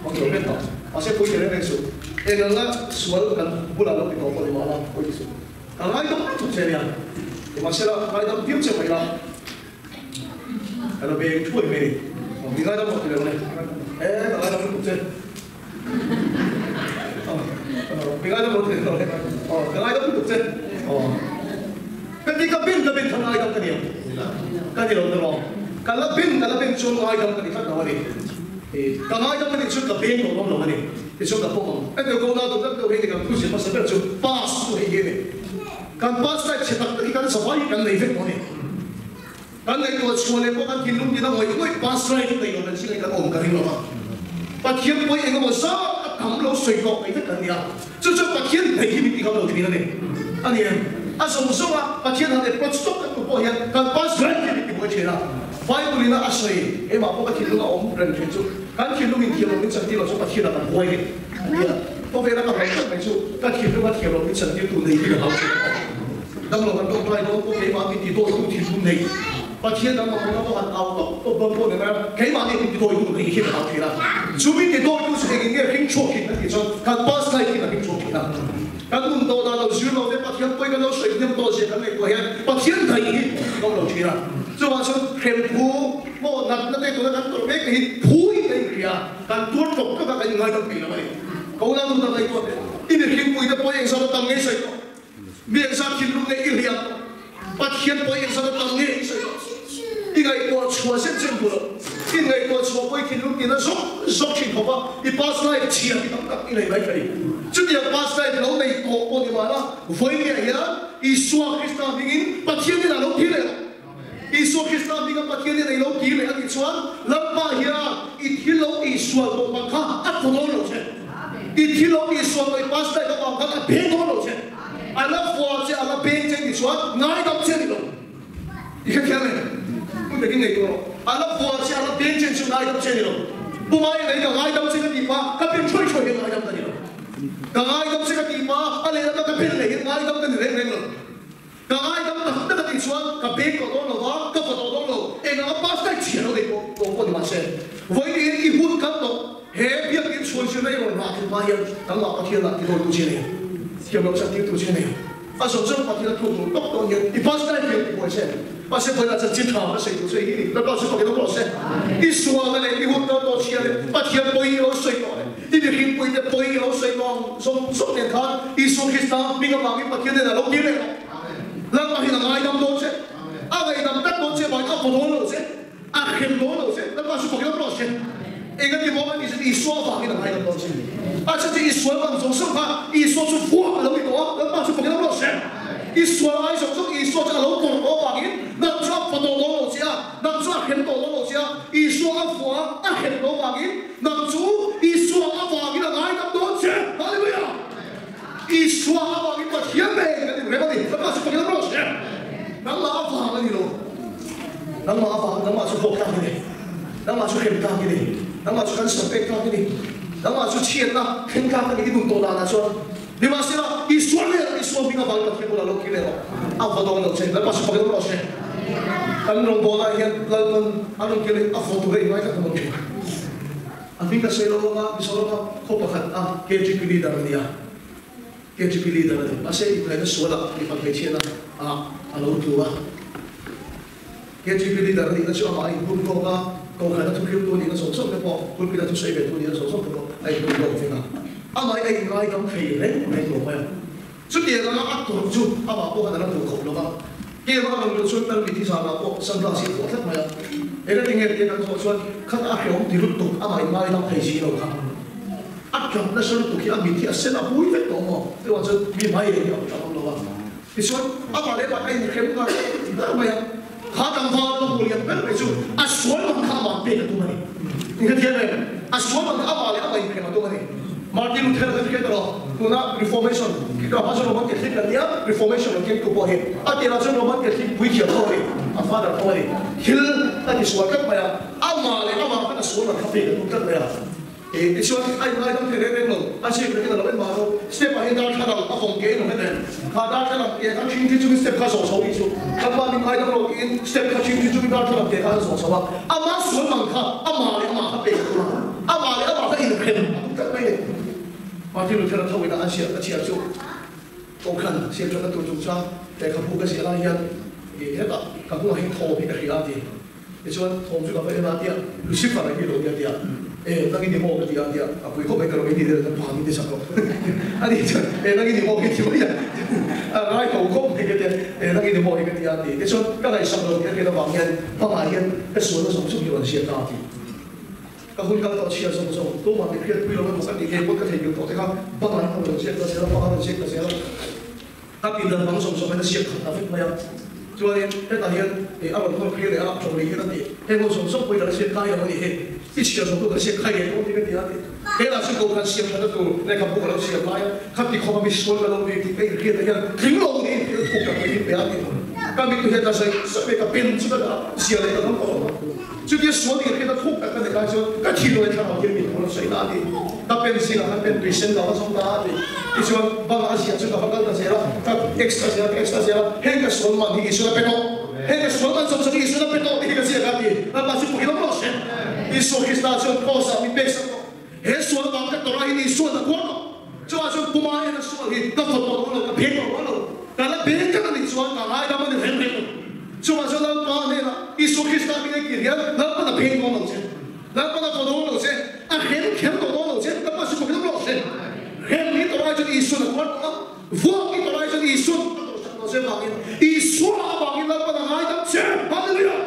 hmang chho vek tawh, mahse pawi ti reng reng suh, eng anga sual kan bulah lo ti tawh pawh ni mahla pawi ti suh, ka ngaidam lutuk che nia, nimahsela ngaidam viau che mai la. Ka la beng thuai mai ni. Mi ngaidam rawh ti lo ne. E ka ngaidam lutuk che. Mi ngaidam rawh ti lo ne. Ka ngaidam lutuk che. Ka ti ka bin ka bin kha ngaidam ka ni ang. Ka ni lo te maw. Ka la bin ka la bin chuan ngaidam ka ni tlat lo a ni. Ka ngaidam a nih chuan ka beng tawh dawn lo a ni. Tichuan ka pawm ang. Hetiang ko na duh deuh deuh hi ni kan thu zir hmasa ber chu pass chu hei hi a ni. Kan pass type chhe tak tak hi kan zavai hi kan nei vek tawh a ni. Kan ngaihtuah chhuah leh pawh kan thinlung tina ngawih ngawih pass right neih lo kan chingai kan awm ka ring lo va. Pathian pawi eng emaw zat a tam lo sawi tawh mai vek kan ni a. Chu chuan Pathian hnaih hi min ti ngam lo thin a ni. A ni em? A zawng zawng a Pathian han approach tawk kan hmuh pawh hian kan pass right hi min ti buai thin a. Bible in a a sawi keimah pawh ka thinlung a awm reng thin chu kan thinlung in thiam lo min chantir lo chu Pathian ah kan huai ni a ti a. Khawvela ka hlauh tlat mai chu ka thinlung a thiam lo min chantir tu nei hi ka hlau thin a. Damlo kan tawngtai dawn pawh keimah min ti dawitu thinlung nei Pathian dang mamawhna pawh han au tawp tawp dawn pawh ni mai a, keimah nih min ti dawitu nei hi ka hlau thin a. Chu min ti dawitu chu engin nge hring chhuak thin kan tih chuan kan past life in a hring chhuak thin a. Kan nun tawh dan lo zir lo te Pathian pawi kan lo sawi hnem tawh zia kan ngaihtuah hian Pathian daih hi kan awm lo thin a. Chuvang chuan hrem thu maw natna te tuna kan tawrh mek te hi phuin kan inhria a, kan tuar tlawk tlawk a, kan inngaidam thei lo a ni. Ka unau nu tak ngaihtuah teh, i mihringpui te pawh engzat a tam ngei sawi tawh, mi engzat thinlung nge i hliam tawh, Pathian pawh engzat a tam nge i sawi tawh, i ngaihtuah chhuah zet zet hmu lo, i ngaihtuah chhuah pawh i thinlung tina zawk zawk thin khawp a, i past life chhia ti tam tak i nei mai thei. Chutiang past life lo nei tawh pawh ni mahla, vawiin hian Isua Krista hmingin Pathian hnenah lo kir leh rawh. Isua Krista hminga Pathian hnenah i lo kir leh a nih chuan Lalpa hian i thil lo tihsual tawh bang kha a thaw dawn lo che. I thil lo tihsual tawh i pastor ka vang khan a beng dawn lo che. A la fua che, a la beng che nih chuan ngaidam che a ni lo. I hrethiam em? Hmun takin ngaihtuah rawh. A la fua che, a la beng che chu ngaidam che a ni lo. Pumai nei ka ngaidam che ka tih hma ka pen thuai thuai hian ngaidam ka ni lo. Ka ngaidam che ka tih hma a lehlam a ka pen leh hian ngaidam ka ni reng reng lo. Ka ngaidam tak tak a tih chuan ka beng tawh dawn lo va, ka va tawh dawn lo. Eng anga pastor chhiar lo nei pawh tawh pawh ni mahse, vawiin i hun kal tawh he biakin chhuan zirna i rawn rah thei hma hian nangmah Pathian ah ti dawntu che nei, thiam loh chan tirtu che nei. A zawng zawng Pathian a thuk tur tawk dawn hian i pastor hian ti buai che. Mahse vawiinah chanchin tha ka sawi tur che hi ni. Lalpa chu fakin awm rawh se. I sualna leh i hun kal tawh chhia leh Pathian pawi i lo sawi tawh leh i mihringpui te pawi i lo sawi tawh ang zawng zawng nen khan Isua Krista hming avangin Pathian hnenah lo kir leh rawh. Lalpa hian a ngaidam dawn che. A ngaihdam tak dawn che vangin a vaw dawn lo che. A hrem dawn lo che. Lalpa chu fakin awm rawh se. Engati maw kan tih chu Isua avangin a ngaidam dawn che. A chhan chu Isual vang zawng zawng kha Isua chu vuah a lo ni tawh a, Lalpa chu fakin awm rawh se. Isual ai zawng zawng Isua chu a lo tawrh tawh avangin nang chu a vaw tawh dawn lo che a, nang chu a hrem tawh dawn lo che a, Isua a vuah a, a hrem tawh avangin nang chu Isua avangin a ngaidam dawn che. Hallelujah! Isua avangin Pathian nen kan inrem a ni. Lalpa chu fakin awm rawh se. Nangmah avang a ni lo. Nangmah avang, nangmah chu hlawk tlak i ni. Nangmah chu hrem tlak i ni. Nangmah chu cancer pek tlak i ni. Nangmah chu chhiatna thleng tlak a ni i nun tawh danah chuan. Nimahsela, Isua nen Isua hming avangin Pathian bulah lo kir leh rawh. A va dawn lo che. Lalpa chu fakin awm rawh se. Kan rawngbawlnaah hian Lalpan a rawn kir leh a vaw tur a inngaihthlak kan awm thin. A hming ka sawi lo anga Mizoram a khaw pakhat a KGP leader a nia. KGP leader a ni. Mahse inkaina sualah mipa hmeichhiatna ah a lo tlu a. KGP leader a nihna chu amah a inhun hlawk a, kohhran a thuhriltu a nihna zawng zawng te pawh, pulpit a thusawi ve tu a nihna zawng zawng te pawh a inhun hlawk vek a. Amah hi a inngaidam thei reng reng lo mai a. Chutiang anga a tawrh chu amah pawh khan a la duh khawp lo va. Kem a rawn luh chuan tal mithi zanah pawh sunglass hi a vuah tlat mai a. Engati nge tia kan zawh chuan khat a hrehawm ti lutuk amah inngaidam thei si lo kha. A ṭap nasa lutuk hi a mit hi a sen a bui vek tawh maw? Chuvang chuan mi hmai leh hi a ṭap ang lo a. Tichuan amah leh amah a inhrem nghal ti ber mai a. Kha tlangval ka hmuh lian ber mai chu a sual man kha amah pek a tum a ni. Inhrethiam em? A sual man kha amah leh amah inhrem a tum a ni. Martin Luther kan hriat erawh tuna Reformation khi ka hma chuan Roman Catholic kan nia, Reformation rawn kengtu pawh hi a tirah chuan Roman Catholic puithiam tho a ni, a father tho a ni. Thil a tisual tlat mai a, amah leh amah khan a sual man kha pek a tum tlat mai a. Ih tichuan a inngaihdam thei reng reng lo, a chhip takin a lo en mah lo. Step ah hian darthlalang a vawm ke in a hmet em? Kha darthlalang ke kha ṭhing thi chungin step kha zawh chho ih chu Lalpa min ngaidam lo tiin step kha ṭhing thi chungin darthlalang ke kha a zawh chho a. Ama sual mang kha amah leh amah kha pek a tum a, amah leh amah kha inhrem a tum tlat mai ni. Martin Luther-a tho ina a ziah a chhiar chu Kohhran siamṭhatna tur chungchang lehkhabu ka ziah lai hian ih hetah ka hnungah hian thawm hi ka hria a ti. Tichuan, thawm chu ka va en a tia, Lucifer a hi lo nia tia, E, nang i ni maw ka ti a tia, a pui khawp mai ka lo i ni deuh chuan pa min ti sak lo. A ni chuan, E, nang i ni maw hi ti mai a, a ngai tho khawp mai ka tia, E, nang i ni maw hi ka ti a ti. Tichuan, ka ngaihsak lo tih a hriat avang hian hmangah hian ka sualna zawng zawng hi rawn ziak ta a ti. Ka hun kal tawh chhia zawng zawng, tumah min hriatpui lo emaw ka tih ngei pawn ka theihnghilh tawh te kha bangah hian rawn ziak ta zel a, bangah rawn ziak ta zel a. Ka pindan bang zawng zawng hian a siam khat ta vek mai a. Chuanin hetah hian a rawn hawn phei leh a, tawng leh hian a ti, Heng ho zawng zawng pawhin ka la siam kai lo a nih hi, i chhiar zawng tu ka siam khai ngei dawn tih ka ti a ti. He lah chu Kohhran siam thatna tur lehkhabu ka lo siam lai a, khati khawpa mi sual ka lo ni tih ka inhriat ah hian tling lo niin thil thuk ka hmuh in pe a ti. Ka mittu hian ka zai zai mai, ka pen chu ka dah a, zia leh ka lam ka awm a. Chutia sual inhriat a thuk tak ka neih lai chuan ka thi lo e thlarau hian min hawn a sawi ta a ti. Ka pen zingah khan pen tui sen lo a zawng ta a ti. Tichuan bangah a ziah chu ka va kal ta zel a, ka ex ta zel a, ka ex ta zel a, heng ka sual man hi Isuan a pe tawh, heng ka sual man zawng zawng hi Isuan a pe tawh tih hi ka ziak a ti. Lalpa chu pukin awm rawh se. Isua Krista chuan kraws ah min pek sak tawh. He sual vang ka tawrh ah hian Isuan a kuar tawh. Chuvah chuan puma hian a sual hi ka fawt tawh dawn lo, ka pheng tawh dawn lo. Ka la beng tlat a nih chuan ka ngaidam a ni reng reng lo. Chuvah chuan Lalpa hnenah Isua Krista hming a. i tih hian Lalpan a pheng dawn lo che, Lalpan a vaw dawn lo che, a hrem kher tawh dawn lo che, Lalpa chu fakin awm rawh se. Hrem ni tawh lai chuan Isuan a tuar tawh a, vuak ni tawh lai chuan Isuan a tawrhsak tawh che avangin, Isua avangin Lalpan a ngaidam che. Hallelujah!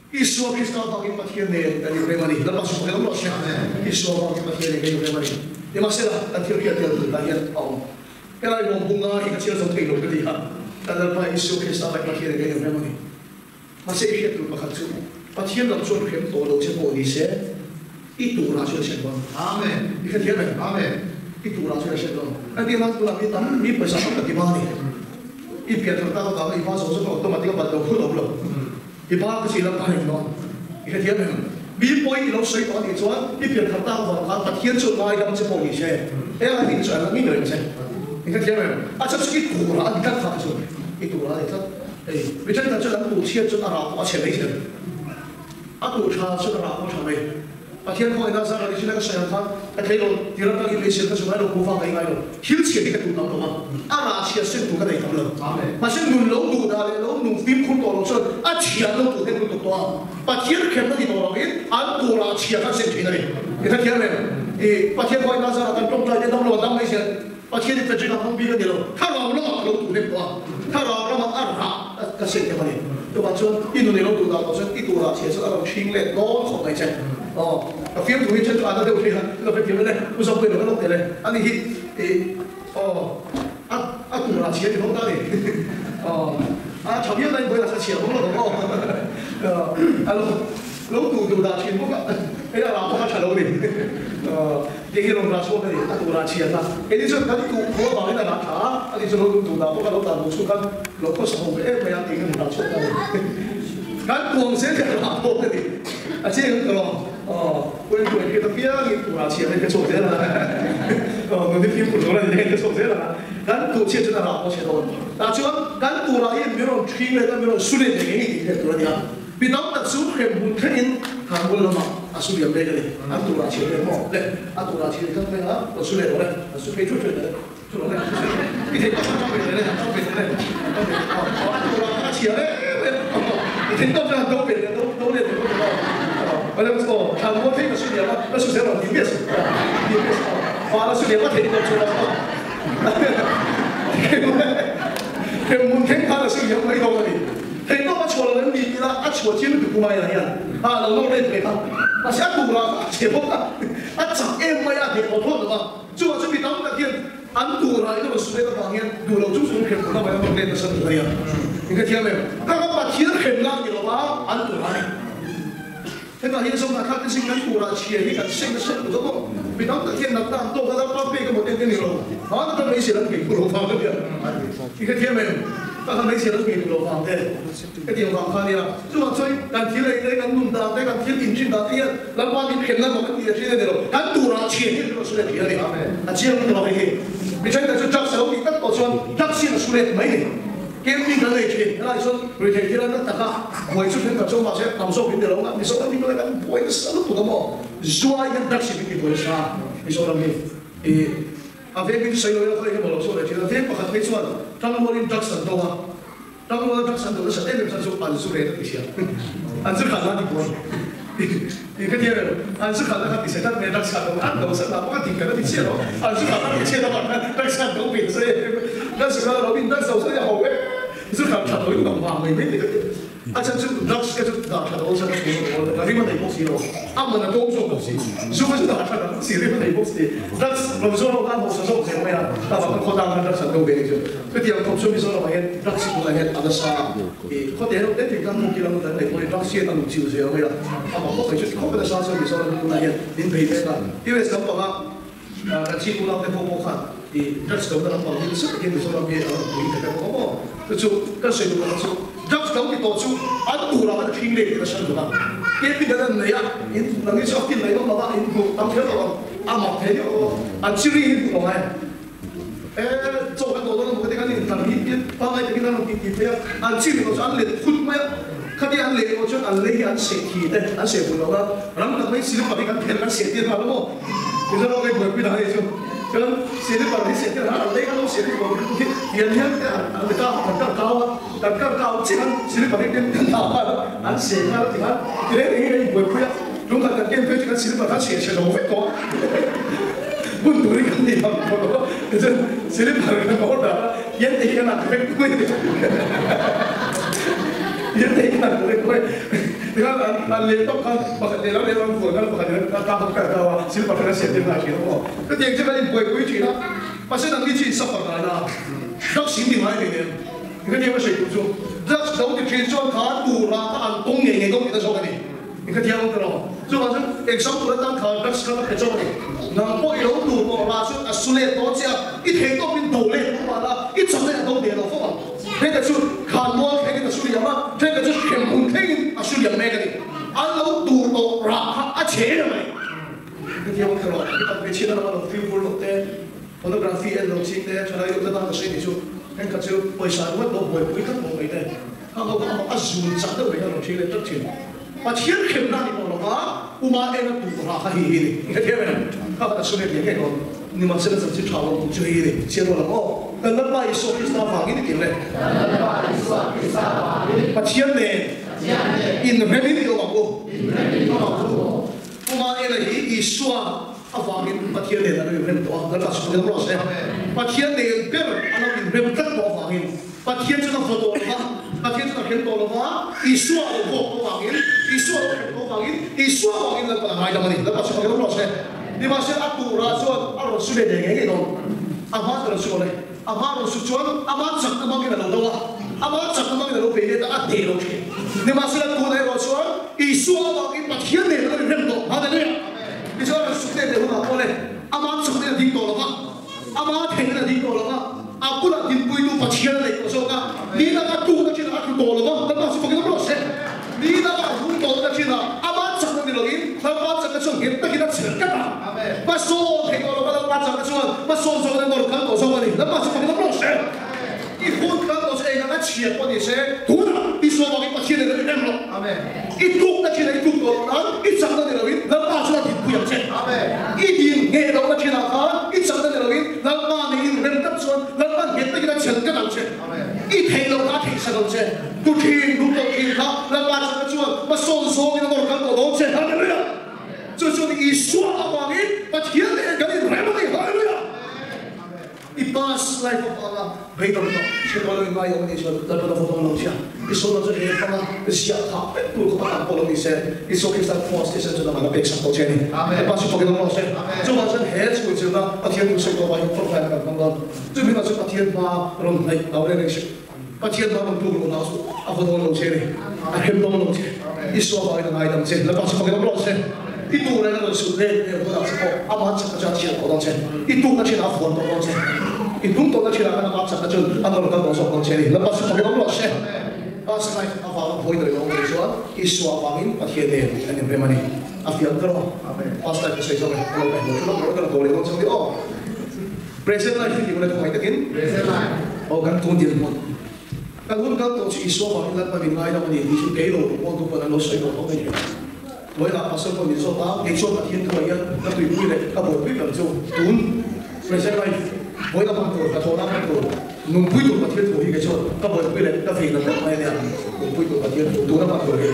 Isua Krista avangin Pathian nen kan inrem a ni. Lalpa chu fakin awm rawh se. Isua avangin Pathian nen kan inrem a ni. Nimahsela, kan thil hriat tel tunah hian a awm. Helai lawm bunga hi ka chhiar zo thei lo ka ti a, kan Lalpa Isua Krista avangin Pathian nen kan inrem a ni. Mahse i hriat tur pakhat chu, Pathian lam chuan hrem tawh lo che pawh ni se, i turah chuan a hriat dawn. Amen. I hrethiam em? Amen. I turah chuan a hriat dawn. Engtin nan tunah mi tam mi pawisa tam tak i ba a ni. I pian thar tak avanga i ba zawng zawng automatic a bat lo phut a awm lo. I ba ka chi lam kha reng dawn. I hrethiam em? Mi pawi i lo sawi tawh a nih chuan i pian thar tak avang khan Pathian chu ngaidam che pawh ni se. Eng a tih chu an la ngei reng che. I hrethiam em? A chhan chu i turah a ni tlat kha chu. I turah a ni tlat. Hei, mi thenkhat chuan an tuh chhiat chuan a rah pawh a chhe mai zel. A tuh tha chuan a rah pawh a tha mai. Pathian khawngaihna zar a nichin a ka sawi ang khan ka thei lo, ti ram tangin beisei ka chu ngai lo, kuhva ka ingai lo. Thil chhiat hi ka tuh tam lo a, a rah chhiat sen tur ka nei tam lo. Mahse nun lo duh dah leh lo nung fimkhur tawh lo chuan a chhiat lo tuh hek lutuk tawh a. Pathian kherna ni tawh loin an tuh rah chhia khan sen thin a ni. I hrethiam em? I Pathian khawngaihna zar a kan tawngtai te dam lo a dam mai zel. Pathian i Frederick a hmang bik a ni lo. Thlarau lamah ka lo tuh hnem tawh a, thlarau ramah a rah ka sen em a ni. Chuvang chuan i nun i lo duh dah tawh chuan i tur ah chhia chuan a rawn hring let dawn khawp mai che. Aw, ka fiamthu hi chuan chu a na deuh hle a, ka hrethiam e le, u Zawkpuia lo ka lawk teh le. Ani hi i aw a a tur ah chhia ti ho ta a ni. Aw, a tha viau na in vawilah chuan chhia bawk lo ang aw. A lo lo tuh duh dah thin bawk a, hei a rah pawh a tha lo a ni. Hei hi rawn rah chhuak a ni, a tuh rah chhiat a. Keini chuan kan tuh thu avangin a rah tha a, ani chu lo duh duh dah bawk a, lo tah duh chhung khan lo khawsa ho ve em mai a, tiin rawn rah chhuak ta a ni. Kan tuam zel hian rah bawk a ni. A chiang ang tawh aw, Puan puan hriat apiangin tuh rah chhiat hi ka chhuak zel ang a, aw nuni fimkhur tur a ni hian ka chhuak zel ang a, kan tuh chhiat chuan a rah pawh a chhe dawn. Tah chuan kan tuh rah hian min rawn ṭhing let a, min rawn su let leh ngei ngei tih hriat tur a ni a. Mi tam tak chu hremhmun thlengin Thanmul lamah a su liam mek a ni. An turah chhiar leh maw? Le, a turah chhiar tlat mai a, rawn su leh rawh le, an su phei thut thut le, thu rawh le, an su phei thut. I theih tawp chuan ve leh le, han do ve leh le, han do ve leh aw, a turah kha a chhiar em em aw, i theih tawp chuan han do ve leh, do do leh leh bawk aw, aw, aw, aw, Thanmul thlengin a su liam a, la su zel rawh, ti miah suh, aw, ti miah suh, aw, van a su liam a theih tawp chuan aw, hremhmun thleng khan a su liam mai dawn a ni. Hei tawp a chhuah lo em ni tila a chhuah chiang lutuk pu Maia hian a lo nawr let ve kha. Mahse a tur ah kha a che bawk a, a chak em mai a, a hneh tawh thlawt lo a. Chuvang chu mi tam tak hian an tur ah in a rawn su let avang hian duh lo chung chung hrem tur a nawr let nasa tur a nia. In hrethiam em? Ka ka Pathian hremna a ni lo a, an tur a ni. Hetah hian Zohna thlak te zing kan tur ah chhia hi kan seng nasa lutuk a maw? Mi tam tak hian natna an tawk a, Lalpa pek emaw te te ni lo. Hmana ka hmeichhe lam ngei phu lo vang a nia. I hrethiam em? Ka ka hmeichhe lam ngei phu lo vang te hetiang vang kha a nia. Chuvang chuan kan thil ei te, kan nun dan te, kan thil inṭin dan te hian Lalpa min khenna emaw kan tih a ṭhin a ni lo. Kan tur ah chhia hi an rawn su let ṭhin a ni. A chiang lutuk a hei hi. Mi thenkhat chu drugs a lo tih tak tawh chuan drugs hian a su let mai ni. Camping kan nei thin, helai chuan ruihtheih thil a na taka buai chu thenkhat chu mahse tam zawk in ni lo a, Mizoram hi tunah kan buai nasa lutuk a maw, zuai hian drugs hi min ti buai nasa a, Mizoram hi i a veng hi chu sawi lo ila khawi emaw lo chhuak leh thin a, veng pakhat phei chuan tangrualin drugs an do a, tangruala drugs an do nasa em em khan chu an zu ret a ti sia, an zu khalh a ti buai. Ti ka tia reuh, an zu khalh na kha ti se tlat mai a, taksa do an do sat lah bawk a ti kan a ti chiah lo, an zu khalh na ti chhiat avang khan taksa do ve nasa em em a, kan zu khalh a lo in dan zo zet a ho em, zu khalh that loin dam vang mai mai te ka ti, a chhan chu drugs te chu dah that awlsam a thu a awl a, rim a nei bawk si lo, a man a tlawm zawk bawk si, zu kha chu dah that ang si rim a nei bawk si, drugs lo zawr ho khan hausa zawk zel mai a, avang khan khawtlang khan drugs an do ve ni chu, chutiang khawp chu Mizoramah hian drugs hi tunah hian a nasa a. I khawte reuh te thingtlang hmun kil ang dan nei pawhin ram hriat a luh chilh zel mai a, amah khawp mai chu ti khawp in a sa chuan Mizoram hi tunah hian min bei mek a, US lampanga kan chhip unau te ho pawh khan i drugs do na lampang hi nasa takin Mizoram hi a rawn pui ta deuh a maw? Chu chu kan sawi duh ang chu drugs do ti tawh chu an turah khan a thing leh tih a hran duh a, capital an nei a, in nang hi chu a fin mai lawm lo a, in hmuh tam kher lo ang, amah thei deuh an chiri hi hmuh lo ngai. E, chaw kan dawh dawn a maw ka ti khan in tlar hi tin pangngai takin an rawn tih tih phei a, an chi ringawt chu an let khut mai a, khatia an leh ringawt chuan an lei hi an seh thi te an seh bul lo a, ram tak mai silip pahnih kan phelh kan seh tir nghal a maw? Mizoram hei buaipui dang a ni chu. Chuan silipar hi seh tir a, an lei kha lo seh tir lo hian hian te an ti ta, kan kar kau a, kan kar kau chiah khan silipar hi kan dah nghal a, an seh nghal a ti khan ti reng rengin kan inbuaipui a, tum khat kan ken phei chu kan silipar kha chhe chhe lo vek tawh a, hmun turin kan nei tham tawh lo a, tichuan silipar kan order a, hian te hi kan ak vek mai a ni, hian te hi kan ak vek mai. Tikhan an leh tawp khan pakhat lehlam lehlam an vuan khan pakhat in a kap a kar kau a, silver khan a siam tir nghal thin a maw. Chutiang chu kan inbuaipui thin a, mahse nangni chu in suffer ngai na, drugs in ti ngai ve nen. Engkatiang ka sawi tur chu, drugs lo ti thin chuan kha tura kha an tawng ngei ngei dawn tihna zawk a ni. Engkatiang awm ta lo. Chuvang chuan example atan kha drugs kha ka pe chauh a ni. Nang pawh i lo tur tawh lah chuan a su let dawn che a, i thei tawpin do let duh mah la, i chawhmeh a do ve lo fo ang. Heta chu khanmual thlengin a su liam a, heta chu hremhmun thlengin a su liam mek a ni. An lo tur tawh rah kha a chhe em mai. Hetiang erawh i tak hmeichhiatna lama lo fimkhur loh te, photography en lo ching te, thalai deuh te tan ka sawi tih chu thenkhat chu pawisa ringawt lo buaipui tlat lo mai te, kha ho kha amah a zun chak deuh mai kha rawn ṭhi leh tlat ṭhin. Pathian hremna a ni tawh lo va, Uma ena tur rah kha hi hi a ni. Hetiang em? Kha kha ka sawi leh ngei dawn. Nimahsela chanchin tha lo tur chu hei hi a ni. Chian rual ang aw. Kan Lalpa Isua Krista vangin i tir le. Kan Lalpa Isua Krista vangin. Pathian nen. Pathian nen. Inremin i awm ang u. Inremin i awm ang u. Uma ena hi Isua avangin Pathian nen a lo inrem tawh a, Lalpa chu rawh se. Pathian nen ber a lo inrem tlat tawh avangin Pathian chuan a vaw tawh lo va, Pathian chuan a hrem tawh lo va, Isua a lo vawk tawh avangin, Isua a lo hrem tawh avangin, Isua avangin Lalpa a ngaidam a ni. Lalpa chu rawh se. Nimahsela a turah chuan a rawn su ve ve ngei ngei dawn. A hma chuan a rawn su awm e. A hma rawn su chuan ama chakna hmangin a lo do a, ama chakna hmangin a lo bei let a, a hneh lo thin. Nimahsela tunah erawh chuan Isua avangin Pathian nen a lo inrem tawh. Hallelujah! Tichuan rawn suk let leh hunah pawh le ama chakna in a ding tawh lo va, ama theihna in a ding tawh lo va, a bulah dinpuitu Pathian a nei tawh zawk a, ni danga tukna chinah a tlu tawh lo va, Lalpa chu fakin awm rawh se. Ni danga a hung tawhna chinah ama chakna ni loin Lalpa chakna chuan nghet takin a chhel tlat a. Hmasawn thei tawh lo va, Lalpa chakna chuan hmasawn zawkin a nawr kal tawh zawk a ni. Lalpa chu fakin awm rawh se. I hun kal tawh chu eng anga chhiat pawh ni se, tunah i saw vangin Pathian nen a inrem rawh. I tlukna thinah i tluk tawh loh nan i chakna ni loin Lalpa chuan a dinpui ang che. I din ngheh lohna thinah khan i chakna ni loin Lalpa nen inrem tlat chuan Lalpa nghet takin a chhel tlat ang che. I theih loh kha a theihsak ang che. Tu thin, duh tawh thin kha Lalpa chakna chuan hmasawn zawngin a nawr kal tawh dawn che. Hallelujah! Chu chuan Isua avangin Pathian nen kan inrem a ni. Hallelujah! I past life avanga beidawng tawh hre dawn lo in ngai awm anih chuan Lalpa va dawn lo chia. I sawn lo chu he hmanga ziah thah vek tur khawpa tam pawh lo ni se, Isua Krista cross thisen chu nangmah na pek sak tawh che a ni. Lalpa chu fakin awm rawh se. Chuvang chuan he chhun zirna Pathian duh sawi tawh vangin tlawmngaina kan hmang dawn. Chu hminah chuan Pathian hma rawn hnaih lo reng reng suh. Pathian hma rawn tluk loh na chu a va dawn lo che a ni. A hrem dawn lo che. Isua vangin a ngaidam che. Lalpa chu fakin awm rawh se. I tu reng a rawn sut let leh hunah che pawh amah chakna chuan a chhiat tawh dawn che. I tukna thinah a fuan tawh dawn che. I hnung tawhna thinah khan amah chakna chuan a nawr kal tawh zawk dawn che a ni. Lalpa chu fakin awm rawh se. Past life avanga phawi dawi lo awm thei chuan Isua avangin Pathian nen an inrem a ni. A fiah ber aw. Past life ka sawi zawk e. Ka lo ngaihtuah thu lawk rawh ka la ko leh dawn chauh ni aw. Present life hi tih hun a thawhai takin. Present life. Aw kan tun dinhmun. Kan hun kal tawh chu Isua vangin Lalpa min ngaidam a ni tih chu kei lo pawh tu pawn an lo sawi tawh tawh mai thei. Tuailah pastor pawh min zawt a, kei chuan Pathian thuah hian ka tuipui leh ka buaipui ber chu tun present life buai lam ang tur, hnathawh lam ang tur, nunpui tur Pathian thu hi kei chuan ka buaipui leh ka vei na tawp mai a nia, nunpui tur Pathian thu tuna hman tur hi.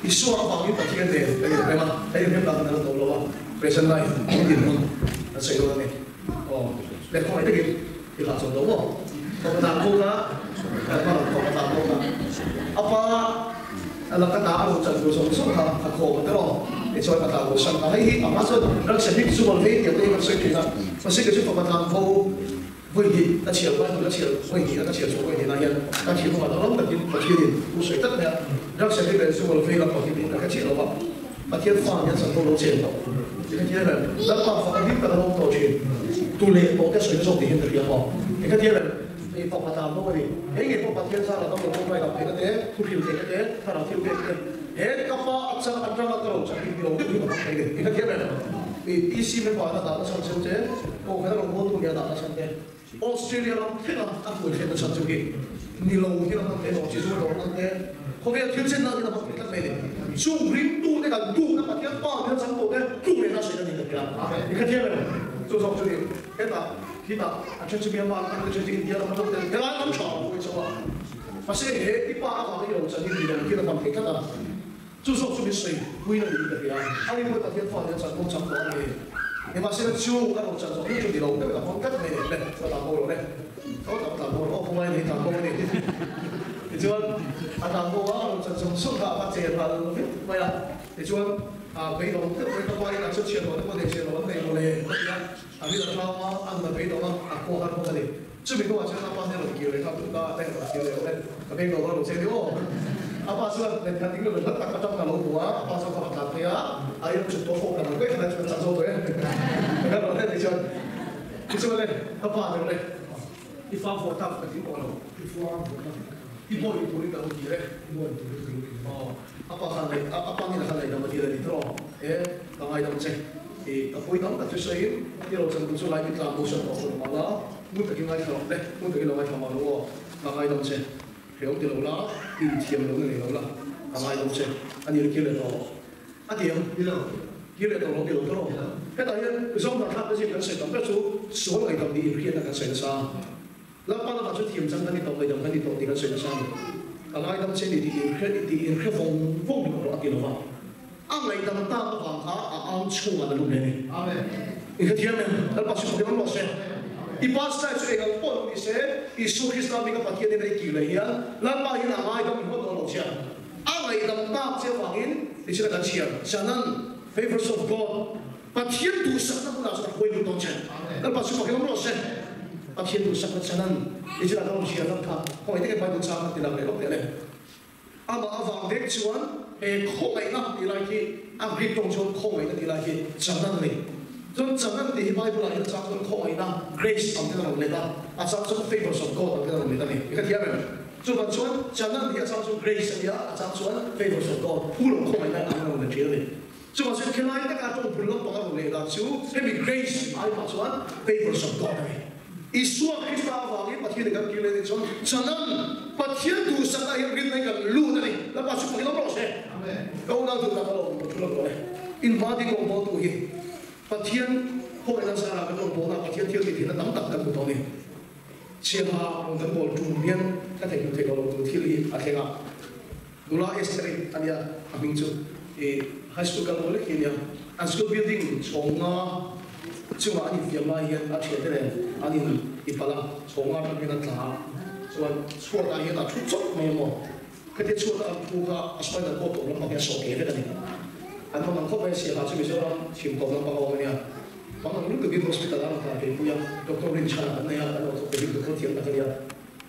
Isua avangin Pathian nen ka inrem a, ka inrem dan a la tawh lo a, present life tun dinhmun kan sawi dawn a ni. Aw, leh khawngaih takin. I hlah chawlh lo maw? Fapa tlan pawh kha kan hman ang fapa tlan pawh kha a pa a laka ta a rawn chan tur zawng zawng kha a khawm a tiraw? Tichuan a tlan bo san ta. Hei hi amah chuan Raksha hi chu rawn vei tiang te hi kan sawi thin a, mahse kei chu fapa tlan bo vawi hnih a chhiar Bible a chhiar vawi hnih a ka chhiar chhuah vawi hnihna hian ka thinlungah danglam takin Pathianin u sawi tlat mai a, Raksha hi vel chu rawn vei lam pahnih ka hre chiah lo va, Pathian fa hian chan ho lo chen tawh. Engatiang em? Lalpa fak a hlim tak a lo awm tawh thin. Tu leh tawh te sawi na zawk tih hian ka hria maw? Engatiang em? Hei fapa tlan bo a ni. Hei ngei pawh Pathian zara dam lo tawngtai dam theihna te, thu hril theihna te, thlarau thil pek te, he ka pa a chang atanga ka lo chak hi ni lo deuh hi ka hmang thei ni. Engatiang em? I PC member a dahna chhan cheu che, Kohhran a rawn bualtu nia dahna chhan te, Australia ram thlenga a hmuh theihna chhan chu hi ni lo hi a hman thei lo, chi zu dawrna te. Khawvel thil chen na ni na bak tlat mai ni. Chung ringtu te kan tuk na Pathian pa ni na chang tawh te tluk leh na sawi na ni ka ti a. I kha thiam em? Chu zawk chu ni hetah khitah a then chu Myanmar lam atang te then chu India lam atang te helai lam tha lo pawh hi chauh a. Mahse he i pa avanga i lo chan hi ni lo thil a tam thei tlat a. Chu zawk chu min sawi pui na niin ka hria. A rin pawh Pathian fa nia chan pawh chang tawh a ni. Nimahsela chu a lo chan zawh hi chu ni lo deuh a hmang tlat mai le. Ka tlan bo lo le. Ka tlan tlan bo lo. Aw khawmai ni tlan bo a ni. Tichuan a tlan bo a, a lo chan zawng zawng kha a va che ral vek mai a. Tichuan a beidawng deuh mai ka pa in a chu chhiat loh te pawh nei chhiat loh an nei maw le ka ti a. A rin a tlang a, a nun a beidawng a, a khua har bawk a ni. Chumi hnuah chuan a pa hnena rawn kir leh kha tun ta a bank ah kir leh awm e, ka bank lo va lo che ni aw. A pa chuan lehkha ding lo hla tak atang ka lo hmu a, a pa chuan ka va tlan phei a, a in chhuk tawh fawk kan ang vek a chuan chak zo tawh e. Ka rawn hre ti chuan, tichuan le ka pa deuh le, i fa vawh tak ka tling tawh lo, i fa vawh tak i bawi turin ka lo kir e, i bawi turin ka lo kir e. Aw, a pa khan leh a pa ngin a khan ngaidam a dil a ni tawh, e ka ngaidam che. I ka pui tam tak chu sawiin i ro chan tu chu lai mitla bo sawn tawh hun mah la, ngun takin ngaithla rawh le, ngun takin lo ngaithla mah lo aw, ka ngaidam che, hrehawm ti lo la, i inthiam lo na nei lo la, ka ngaidam che, a ni kir leh tawh a ti ang, ni lo, kir leh tawh lo ti lo tawh rawh. Hetah hian Zohna thlak te zing kan sawi tam ber chu sual ngaihdam nih inhriatna kan sawi nasa a, Lalpa lamah chu thiam chang kan ni tawh, ngaihdam kan ni tawh tih kan sawi nasa a ni. Ka ngaidam che ni tih inhre tih inhre vawng vawng ringawt rawh a ti lo va. A ngaihdam tak avang kha a ang chhungah na lum hle a ni. I hrethiam em? Lalpa chu fak in awm rawh se. I pastor chu eng ang pawh lo ni se, Isua Krista hminga Pathian in a i kir leh hian Lalpa hian a ngaidam ringawt dawn lo che a. A ngaihdam tak che avangin tichhin a kan chhiar, Chanan, Favours of God, Pathian duhsakna hmunah chuan a huai lut dawn che. Lalpa chu fak in awm rawh se. Pathian duhsakna chanan tichhin a kan rawn chhiar lam kha khawngaih takin Bible chang kan ti lang leh lawk teh le. Amah avang vek chuan he khawngaihna tih lai khi a Greek tawng chuan khawngaihna tih lai khi chanan a ni. Chuan chanan tih hi Bible ah hian a chang chuan khawngaihna, grace, ang ten a rawn let a, a chang chuan favours of God ang ten a rawn let a ni. I ka thiam em? Chuvang chuan chanan hi a chang chuan grace a ni a, a chang chuan favours of God, phu lo khawngaihna ang in a rawn let thin a ni. Chuvang chuan khilai taka tawng bul lampang a rawn leh dan chu hemi grace ai mah chuan favours of God a ni. Isua Krista avangin Pathian in kan kir leh nih chuan chanan Pathian duhsakna hian rinna hi kan lut a ni. Lalpa chu fakin awm rawh se. Ka unau duh tak alawm ka thu lo rawh e. In hma ding rawn bawl tu hi Pathian khawngaihna zarah kan rawn bawl a, Pathian thil tih theihna tam tak kan hmu tawh a ni. Chhiaha rawn kan bawl tum hian ka theihhmuh theih loh tur thil hi a thleng a. Nula Esther-i a nia, a hming chu i high school kal rual lek hi a nia. An school building chhawng nga chungah an infiam lai hian a thiante nen an in i palh a, chhawng nga atang hian a tla a, chuan chhuatah hian a thu chawp mai emaw khatia chhuata an thu kha a spinal cord tawp lampang hi a sawh ke vek a ni. An hman ang khawp mai a siaha chu Mizoram chhim tawp lampang a awm a nia. Hmang ang lutukin hospital a rawn tlan phei pui a, doctor Rinchhana kan nei a, kan lo thawk ve bik doctor thiam tak a nia.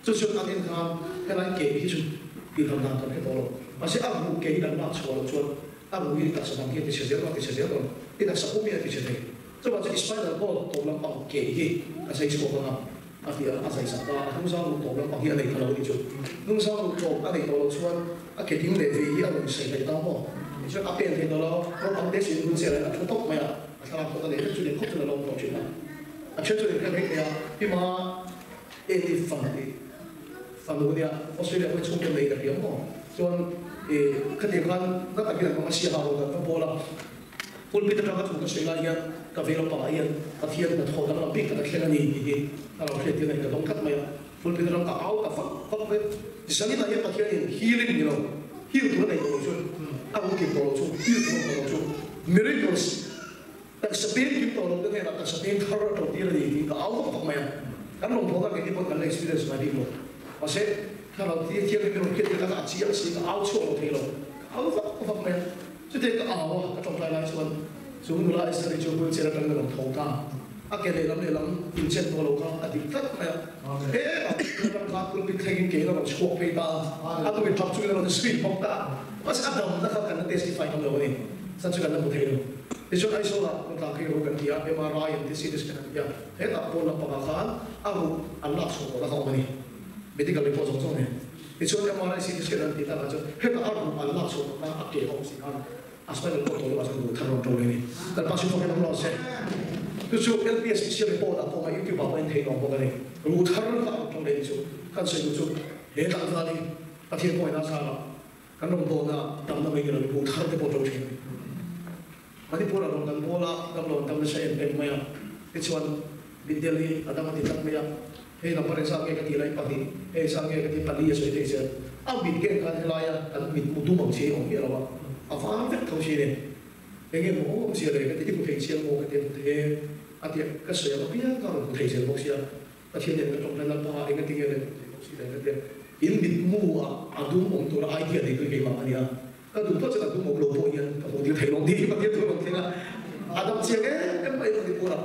Chu chuan an en khan helai ke hi chu tihlam dan kan hre tawh lo. Mahse a ruh ke hi kan lak chhuah loh chuan a ruh hi taksa dang hi a tichhe zel dawn, a tichhe zel dawn. I taksa pum hi a tichhe thei. Chuvang chuan i spinal cord tawp lampang ke hi a zai chhuak ang a, a ti a, a zai sak ta a. Hnungzang ruh tawp lampang hi a nei tha lo a nih chu. Hnungzang ruh tawp a neih tawh loh chuan a ke ding leh vei hi a rawn sei thei ta maw? Tichuan a pen thei tawh lo. Naupang te sin wheelchair ah hian a thu tawp mai a, a thlalak pawh ka nei vek chu ni khawp chuan a lo awm tawh thin a. A then chu inhriat mai thei a, hima. Eni fan tih fanu nia Australia pawhin chhungte nei ka hria maw? Chuan i khatiang khan na takin an hmang a siaha rawn kan va bawl a, pulpit atanga ka thu ka sawi lai hian ka vei lampangah hian Pathian hnathawh danglam bik tak a thleng a ni tih hi ka lo hriat tir a ni ka dawng tlat mai a, pulpit atang ka au ta fak fak mai. Zaninah hian Pathianin healing ni lo, heal tur a nei tawh lo chu, a ru kim tawh lo chu, heal tur a awm tawh lo chu, miracles, Taksa peng kim tawh lo te hnenah taksa peng thar a to tir a ni tiin ka au vak vak mai a. Kan rawn phawt a, keini pawh kan la experience ngai bik lo. Mahse, thlarau tir thianghlim hi rawn khiat tir kha a chiang si, ka au chhuak lo thei lo. Ka au vak vak mai a. Chutiang ka au a, ka tawngtai lai chuan chu nula Esther-i chu wheelchair atangin a rawn tho ta. A ke lehlam lehlam inchen tawh lo kha a dik tlat mai a. He a ram kha pulpit thlengin kein a rawn chhuak phei ta a, a tumin tap chungin a rawn zui bawk ta a. Mahse, a damna kha kan la testify ngam lo a ni. Chan chu kan la hmu thei lo. Tichuan Aizawlah rawn tlan phei ru kan ti a, MRI an ti, CT scan an ti a, hetah pawn lampangah khan a ruh an lak chhuah tawhna kha awm a ni, medical report zawng zawng nen. Tichuan MRI, CT scan an tih takah chuan hetah a ruh an lak chhuah tawhna a ke a awm si khan a spinal cord tawh lamah chuan ruh thar rawn ṭo leh a ni. Lalpa chu fawkin awm lo se. Chu chu LPS siam report ah pawh a YouTube ah pawh en theih lawm bawk a ni. Ruh thar kha a rawn ṭo leh ni chu kan sawi duh chu he tlangval hi Pathian pawhin a zar a. Kan rawn bawl a, damna mai ni lo buh thar te pawh ṭo ṭhin a ni. Manipur a rawn kan bawl a, damlo an dam nasa em em mai a. Tichuan, mitdel hi a dam a ti tlat mai a, hei number engzat nge ka tih lai pahnih, hei engzat nge ka tih pali a sawi thei zel. A mit ken khan helaia kan mit mu dum ang chi hi a awm miah lo a, a var vek tho thin e. Enge maw awm zia le ka ti, i hmu thei chiang maw ka ti a, hmu thei e a ti a, ka sawi ang apiang ka rawn hmu thei zel bawk sia. Pathian nen ka tawngtai Lalpa enga tinge le hmu thei bawk si le ka ti a, in mitmu ah a dum awm tura idea nei tu hi keimah ka ni a, ka duh phawt chuan a dum awm lo pawh hian ka hmuh tir thei lo ni Pathian chu a rawn thleng a, a dam chiang em em mai ka ti pur a,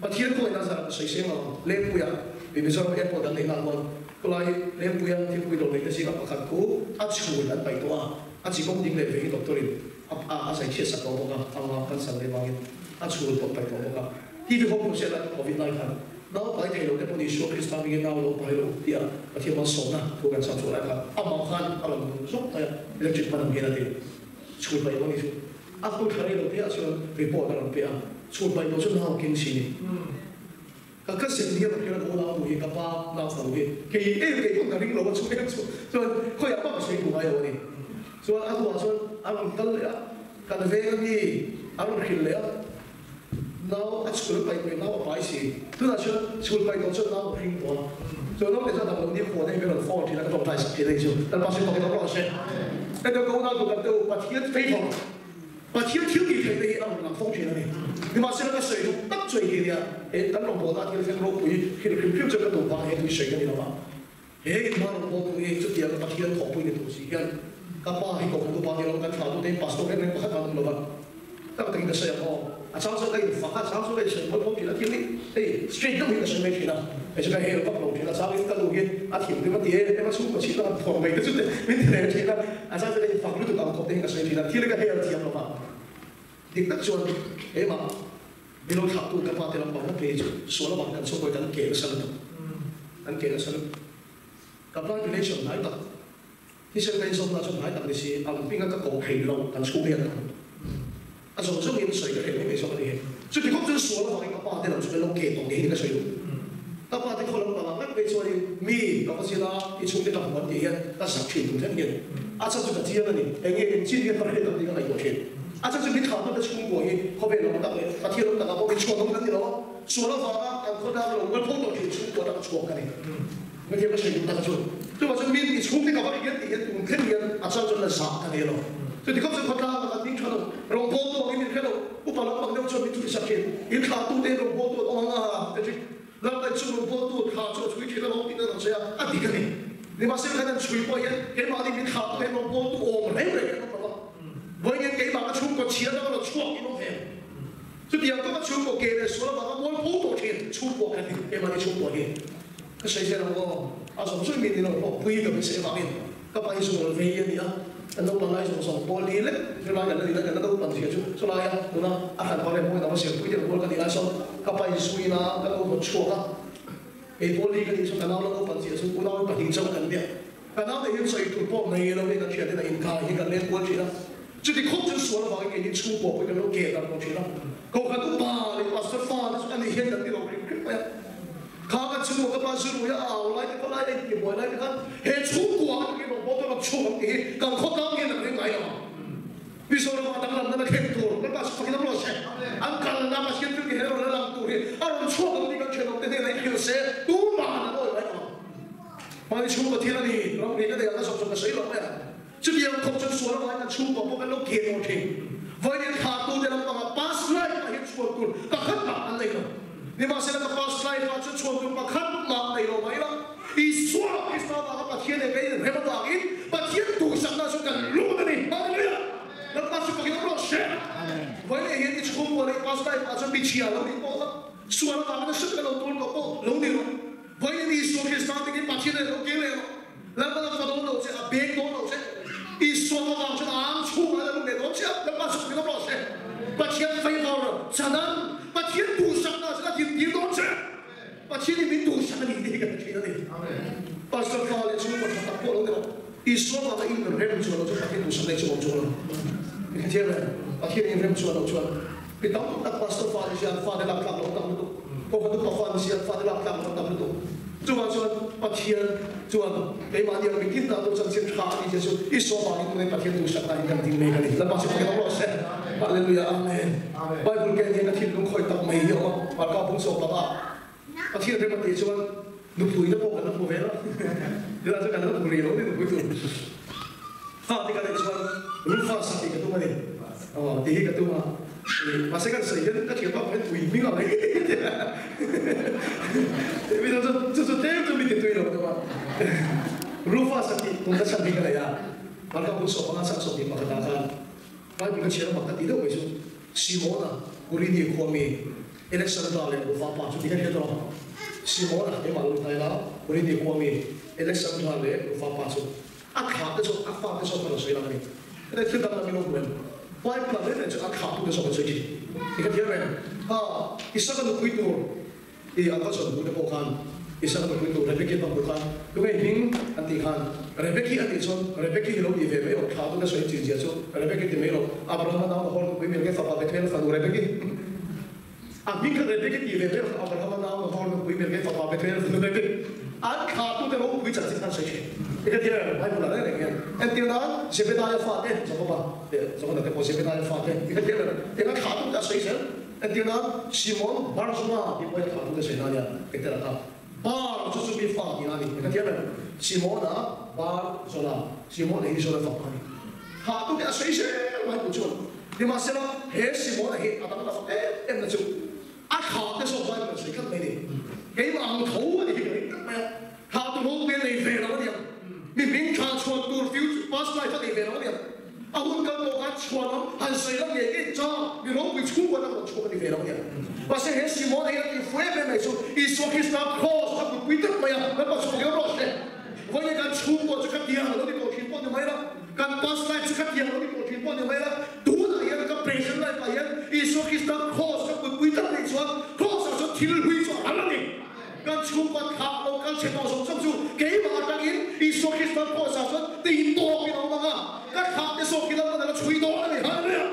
Pathian khaw ina zar ka sawi seng lo, Lengpuia mi Mizoram airport an neih lah chuan khawlai Lengpuia thingpui dawr neite zinga pakhat khu a chhun an paih tawh a, a chi kawng ding leh ve hi doctor in a zai chhiat sak tawh bawk a, anga cancer leh vangin a chhul pawh an paih tawh bawk a, TV hawng hmu se la covid lai khan. Nau pai thei lo te pawh Isua Krista hmingin nau lo pai lo tia Pathian malsawmna thu kan chham chhuah lai khan amah khan a rawn nung zawk mai a, electric hman ang hian a ti. Chhul paih lo a ni chu. A hnu thla rei lo te ah chuan report a rawn pe a, chhul paih tawh chu nau keng si ni. Ka ka zen hian a hriat a ka unau nu hi ka pa nau fanu hi kei em kei pawn ka ring lo a chu em chu chuan khawiah pawh ka sawi duh ngai lo a ni. Chuan a hnuah chuan a rawn kal leh a, kan veng ami a rawn hrilh leh a. Nau a chhul paih tawh in nau a pai si. Tunah chuan chhul paih tawh chuan nau a hring tawh a. Chuan naute chuan damlo ni khuan hei min rawn phone thin a ka tawngtai sak thin a ni chu. Kan pastor tawkin a rawn hre. Hetiang ka unau duh kan te u Pathian favor, Pathian thil tih theihna hi a rawn lang fo thin a ni. Nimahsela ka sawi duh tak chu hei hi nia, he kan rawngbawlna a thil thleng ropui hrilh hrim hrim chuan ka duh vang he tui sawi ka ni lo va. He inhma rawngbawltu hi chutianga Pathian thawhpui ni tur si hian ka pa hi kohhran upa ni lo, kan thlahtu te hi pastor reng reng pakhat an awm lo va, tak takin ka sawi ang aw, a chang chuan ka infak a, a chang chuan ka insawi mual pawm thin a, thil hi hei straight deuh hi ka sawi mai thin a, hei chu ka hel vak lo thin a, changin ka nu hi a thinrim a ti e, ema chhungkaw chhit lam phawrh mai te chu te min ti reng thin a, a chang chuan ka infak lutuk ang khawp te hi ka sawi thin a, thil hi ka hel thiam lo va, dik tak chuan keimah Milo thlahtu ka pa te lampang ngawt phei hi chu sual avang kan chhungkawi kan ke nasa lutuk. Kan ke nasa lutuk. Ka blood relation hnai tak, thisen ka inzawm na chu hnai tak ni si, ang hminga ka koh theih loh kan chhung hian tam. A zawng zawngin sawi ka hreh mai mai zawk a ni hei. Chuti khawp chuan sual avangin ka pa te lam chu kan lo ke tawh ngei ni ka sawi duh. Ka pa te khaw lampangah ngat phei chuanin mi ka va zila i chhungte ka hmu an tih hian ka zak thin tur thleng hian a chhan chu ka chiang a ni. Eng nge engchin hian ka hriat ang tih ka ngaihtuah thin. A chhan chu min thlah hmata chhungkua hi khawvel lam tak leh Pathian lam takah pawh min chhuah nawm kan ni lo a, sual avanga kan khawtlang lo ngal pho tawh thin chhungkua tak a chhuak ka ni. Hetiang ka sawi duh tak chu chuvang chuan min i chhungte ka va ri hian tih hian tun thleng hian a chhan chuan la zah ka nei lo. Chuti khawp chuan khawtlangah kan ding tha lo, rawngbawltu angin min hre lo, upa lam bang deuh chuan min chhuihsak thin, in thlahtute rawngbawltu an awm ang a ti thin. Lalpa chu rawngbawltu thla chu a chhui thin a lo tih na rawn sawi a, a dik a ni. Nimahsela khan an chhui pawh hian keimahni min thlahtu hian rawngbawltu awm reng reng hian awm lo va, vawiin keimah ka chhungkaw chhia dang a rawn chhuak in awm ve. Chutiang kawng a chhungkaw ke leh sual avanga mualpho tawh thin chhungkua kan ni, keimahni chhungkua hi. Ka sawi zel ang aw, a zawng zawng min ilo pawh pui ka beisei avangin ka pa hi zual vei a ni a, kan naupang lai zawng zawng pawl li lek zirlai kan la ni la, kan la naupang zia chu chulai a tuna a hran pang leh mawi dang a zirpui te rual ka nih lai sawn ka pa hi zuin a ka lo rawn chhuak a, kei pawl li ka nih chuan ka nau la naupang zia chu unau pahnih chauh kan nia, ka nau te hian sawi tur pawh nei lo in a thian ten a inkai hi kan leng kual thin a, chuti khawp chu sual avangin keini chhungkua pawhin kan lo ke darh lo thin a, Kohhran upa leh pastor fa te chu a nih hian kan ti lo hrim hrim mai a. Kha ka chhungkua ka pa zurui a au lai te khaw lai a inti buai lai te khan he chhungkua a tangin rawn bawk a rawn chhung ang tih hi kan khawtlang hian an ring ngai lo ang. Mizoram ah danglamna na thleng tur kan pa fakin a rawn se an kalna Pathian thil ti he rawn la lang tur hi a rawn chhuak ang tih kan thianawm te hnenah i hrilh se tumah an awi ngai lo ang. Mahni chhungkua thil a ni ram ri ka nei ang a zawk zawk ka sawi lo mai ang. Chutiang khawp chuan sual avangin kan chhungkua pawh kan lo ke tawh thin. Vawiin thlahtu te lampangah past life ah hian chhuan tur pakhat mah an nei lo. Nimahsela ka past life ah chuan chhuan tur pakhat mah nei lo mai la, Isua Krista avanga Pathian leh kei inrem avangin Pathian duhsakna chu kan lut a ni. Hallelujah! Lalpa chu pakin awm rawh se. Vawiin ah hian i chhungkua leh i past life ah chuan mi chhia lo nih pawh la, sual avangin nasa taka lo tur tawh pawh lo ni rawh. Vawiin Isua Krista tingin Pathian leh lo kir leh rawh. Lalpa la fa dawn lo che, a beng dawn lo che. Isua ka vang chuan a ang chhungah la lut leh dawn che a, Lalpa chu min awm rawh se. Pathian favor chanan Pathian duhsakna chuan a dintir dawn che. Pathian hi min duhsak a ni tih hi kan hre thin a ni. Pastor fa leh chhungkaw tha tak pawh lo ni rawh. Isua vanga inrem chuan lo chu Pathian duhsakna hi chu awm chuang lo. Mi hrethiam em? Pathian inrem chuan lo chuan mi tam tak pastor fa ni si an fate lak tlak lo tam lutuk. Kohhran upa fa ni si an fate lak tlak lo tam lutuk. Chuvang chuan Pathian chuan keimahni ang mitin tan pawh chanchin tha a tih che chu i sawm vangin tunge Pathian duhsakna in kan ding mek a ni. Lalpa chu fakin awm rawh se. Hallelujah Amen. Bible ken hian ka thinlung khawih tak mai hi a awm a, Marka bung sawm panga Pathian rem a tih chuan nupui te pawh kan la hmu ve lo. Tunah chuan kan la hmu rih lo ni nupui tur. Fa te ka neih chuan Rufus a tih ka tum a ni. Aw tih hi ka tum a. Mahse kan sawi hian ka thiam bak hian ui hming ang hi mi chu chu chu tlem chu mi ti tui lo deuh a. Rufus a tih tum na chhan hi ka nei a. Marka bung sawm panga chang 21 ah khan Bible ka chhiar a mak ka tih deuh mai chu Simona Kurini khua mi Alexandra leh Rufa pa chu ti hian hriat rawh. Simona keimah lo hnai la Kurini khua mi Alexandra leh Rufa pa chu A thlah te chu a fa te zawk a rawn sawi lang a ni. Heta thil dang lam in awm em? Bible ah reng reng chu a thlah tu te zawk an sawi thin. I ka thiam em? Ha, Isaka nupui tur i an va zawn hmuh te pawh khan Isaka nupui tur Rebeki an va hmuh khan tunge hming an tih khan Rebeki a tih chuan Rebeki hi lo ti ve mai awm thlah tu te sawi chin zia chu Rebeki ti mai lo Abrahama nau Nahor nupui Milkei fapa Bethuel fanu Rebeki A hming kha Rebeki tih ve ber kha Abrahama nau Nahor nupui Milkei fapa Bethuel fanu Rebeki an thlahtu te ropui chanchin khan sawi thin. I ka thil Bible ah reng reng hian entir nan Zebedaia fate Jakoba leh Johana te pawh Zebedaia fate i ka thil eng a thlahtu te a sawi zel. Entir nan Simon Bar-Jonah tih pawh hi a thlahtu te sawi nan hian Petera kha Bar chu chumi fa tih a ni. I ka thil Simona Bar-Jonah Simona hi Jonah fapa a ni. Thlahtu te a sawi zel Bible chuan. Nimahsela, he Simona hi a dang la fak em em na chu a thla te zawk Bible sawi tlat mai ni. Keimah ang tho a ni hi ka ring tlat mai a, thla tur ho hmel nei ve lo a niang. Mi hming thla chhuan tur future past life a nei ve lo a niang. A hun kal tawh khan chhuan awm han sawi lam ngei ngei cha mi ropui chhungkaw dang rawn chhuak a ni ve lo a niang. Mahse he Simona hi a ti fu em em mai chu Isua Krista cross a kutpui tlat mai a, Lalpa chhuak hian rawh se. Vawiin kan chhungkaw chu ka tiang lo ni tawh thin pawh ni mai la. Kan past life chu ka tiang lo ni tawh thin pawh ni mai la, tunah hian ka present life ah hian Isua Krista cross ka putpui tlat anih chuan cross ah chuan thil hlui chu a ral a ni. Kan chhungkaw thlah lo kal chhe tawh zawng zawng chu keimah atangin Isua Krista cross ah chuan tih tawp in a awm ang a, ka thlah te zawk hi Lalpan a la chhui dawn a ni. Hallelujah!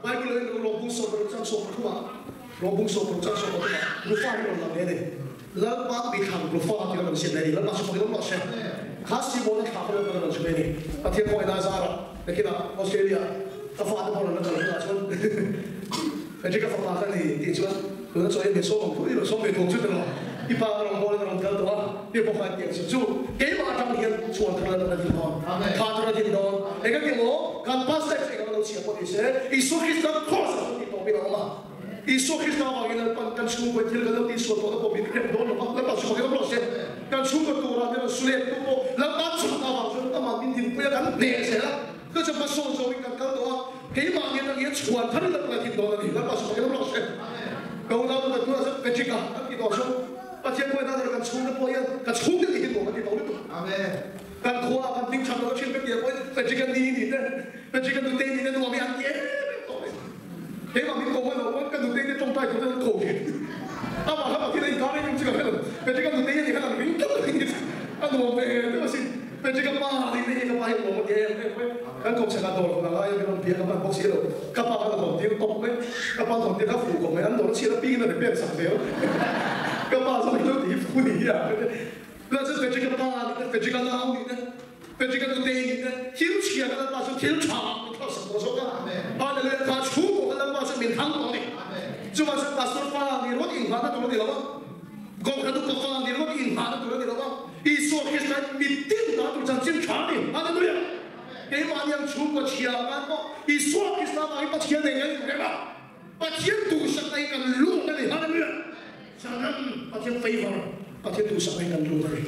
Bible ah hian Rawbung 16 chang 13 ah Rawbung 16 chang 13 ah Rufa hi rawn lang ve a ni. Lalpa mithlang Rufa tih a rawn siam ve a ni. Lalpa chu fakin awm rawh se. Kha Simona thla kha Lalpan a rawn chhu ve a ni. Pathian khawngaihna a zar a, nakinah Australia ka fate pawh rawn la kal hunah chuan Patrick-a fapa ka ni tih chuan tuna chaw hi a sawm ang phuh i rawn sawm ve thawk chu tiraw i pa ka rawn bawl in a rawn kal tawh a i pawh khan tiang chu chu keimah atang hian chhuan thar Lalpan a din dawn tha thar a din dawn eng a ti maw kan pastor chu engah lo chhia pawh ni se Isua Krista cross ah chuan tih tawp in a awm a Isua Krista avangin Lalpan kan chhungkaw thil kan lo tihsual tawhna pawh min hrem dawn lova Lalpa chu fakin awm rawh se kan chhungkaw turah min rawn sulet tu pawh Lalpa chakna avang chuan amah min dinpui a kan hneh zel a. Ka chu hmasawn zawngin kan kal tawh a, keimah nge tak hian chhuan thar ila ka thin dawn a ni. Lalpa chu fakin awm rawh se. Ka unau nu kan tunah chuan Patrick a kan ti tawh chu Pathian pawhin a kan chhungte pawh hian ka chhungte nih hi nuam a ti tawh lutuk. Kan khua ah kan ding that lo thin ka ti ah pawhin Patrick a ni ni te, Patrick a nutei ni te nuam hi an ti em em tawh mai. Keimah min ko hman lo pawn ka nutei te tawngtai tur ten an ko thin. Amah kha Pathian a inkar em chu ka hre lo. Patrick a nutei a nih khan an ring tlat a ni. A nuam ve deuh asin. Patrick a pa nih te hi ka pa hi nuam a ti em em mai. Kan kawmchhak ah dawr hawn a ngai a, min rawn bia ka hman bawk si lo. Ka pa khan a hawn tir tawp mai. Ka pa hawn tir kha fuh khawp mai. An dawr a chhiat a ping in a repair sak zel. Ka pa zawng hi lo ti hi fu ni hi a. Tunah chuan Patrick a pa nih te, Patrick a nau nih te, Patrick a nutei nih te, thil chhia ka Lalpa chu thil tha min thlawh sak tawh zawk a. Hallelujah, kha chhungkaw ka Lalpa chu min thang tawh a ni. Chuvang chuan Pastor fa nih rawt inghahna tur a ni lo a. Kohhran upa fa nih rawt inghahna tur a ni lo a. Isua Krista hi mitin ta tur chanchin tha a ni. Hallelujah! Keimahni ang chhungkaw chhia ang tan pawh Isua Krista vangin Pathian nei kan inrem a. Pathian duhsakna hi kan lut a ni. Hallelujah! Chanan Pathian favor, Pathian duhsakna hi kan lut a ni.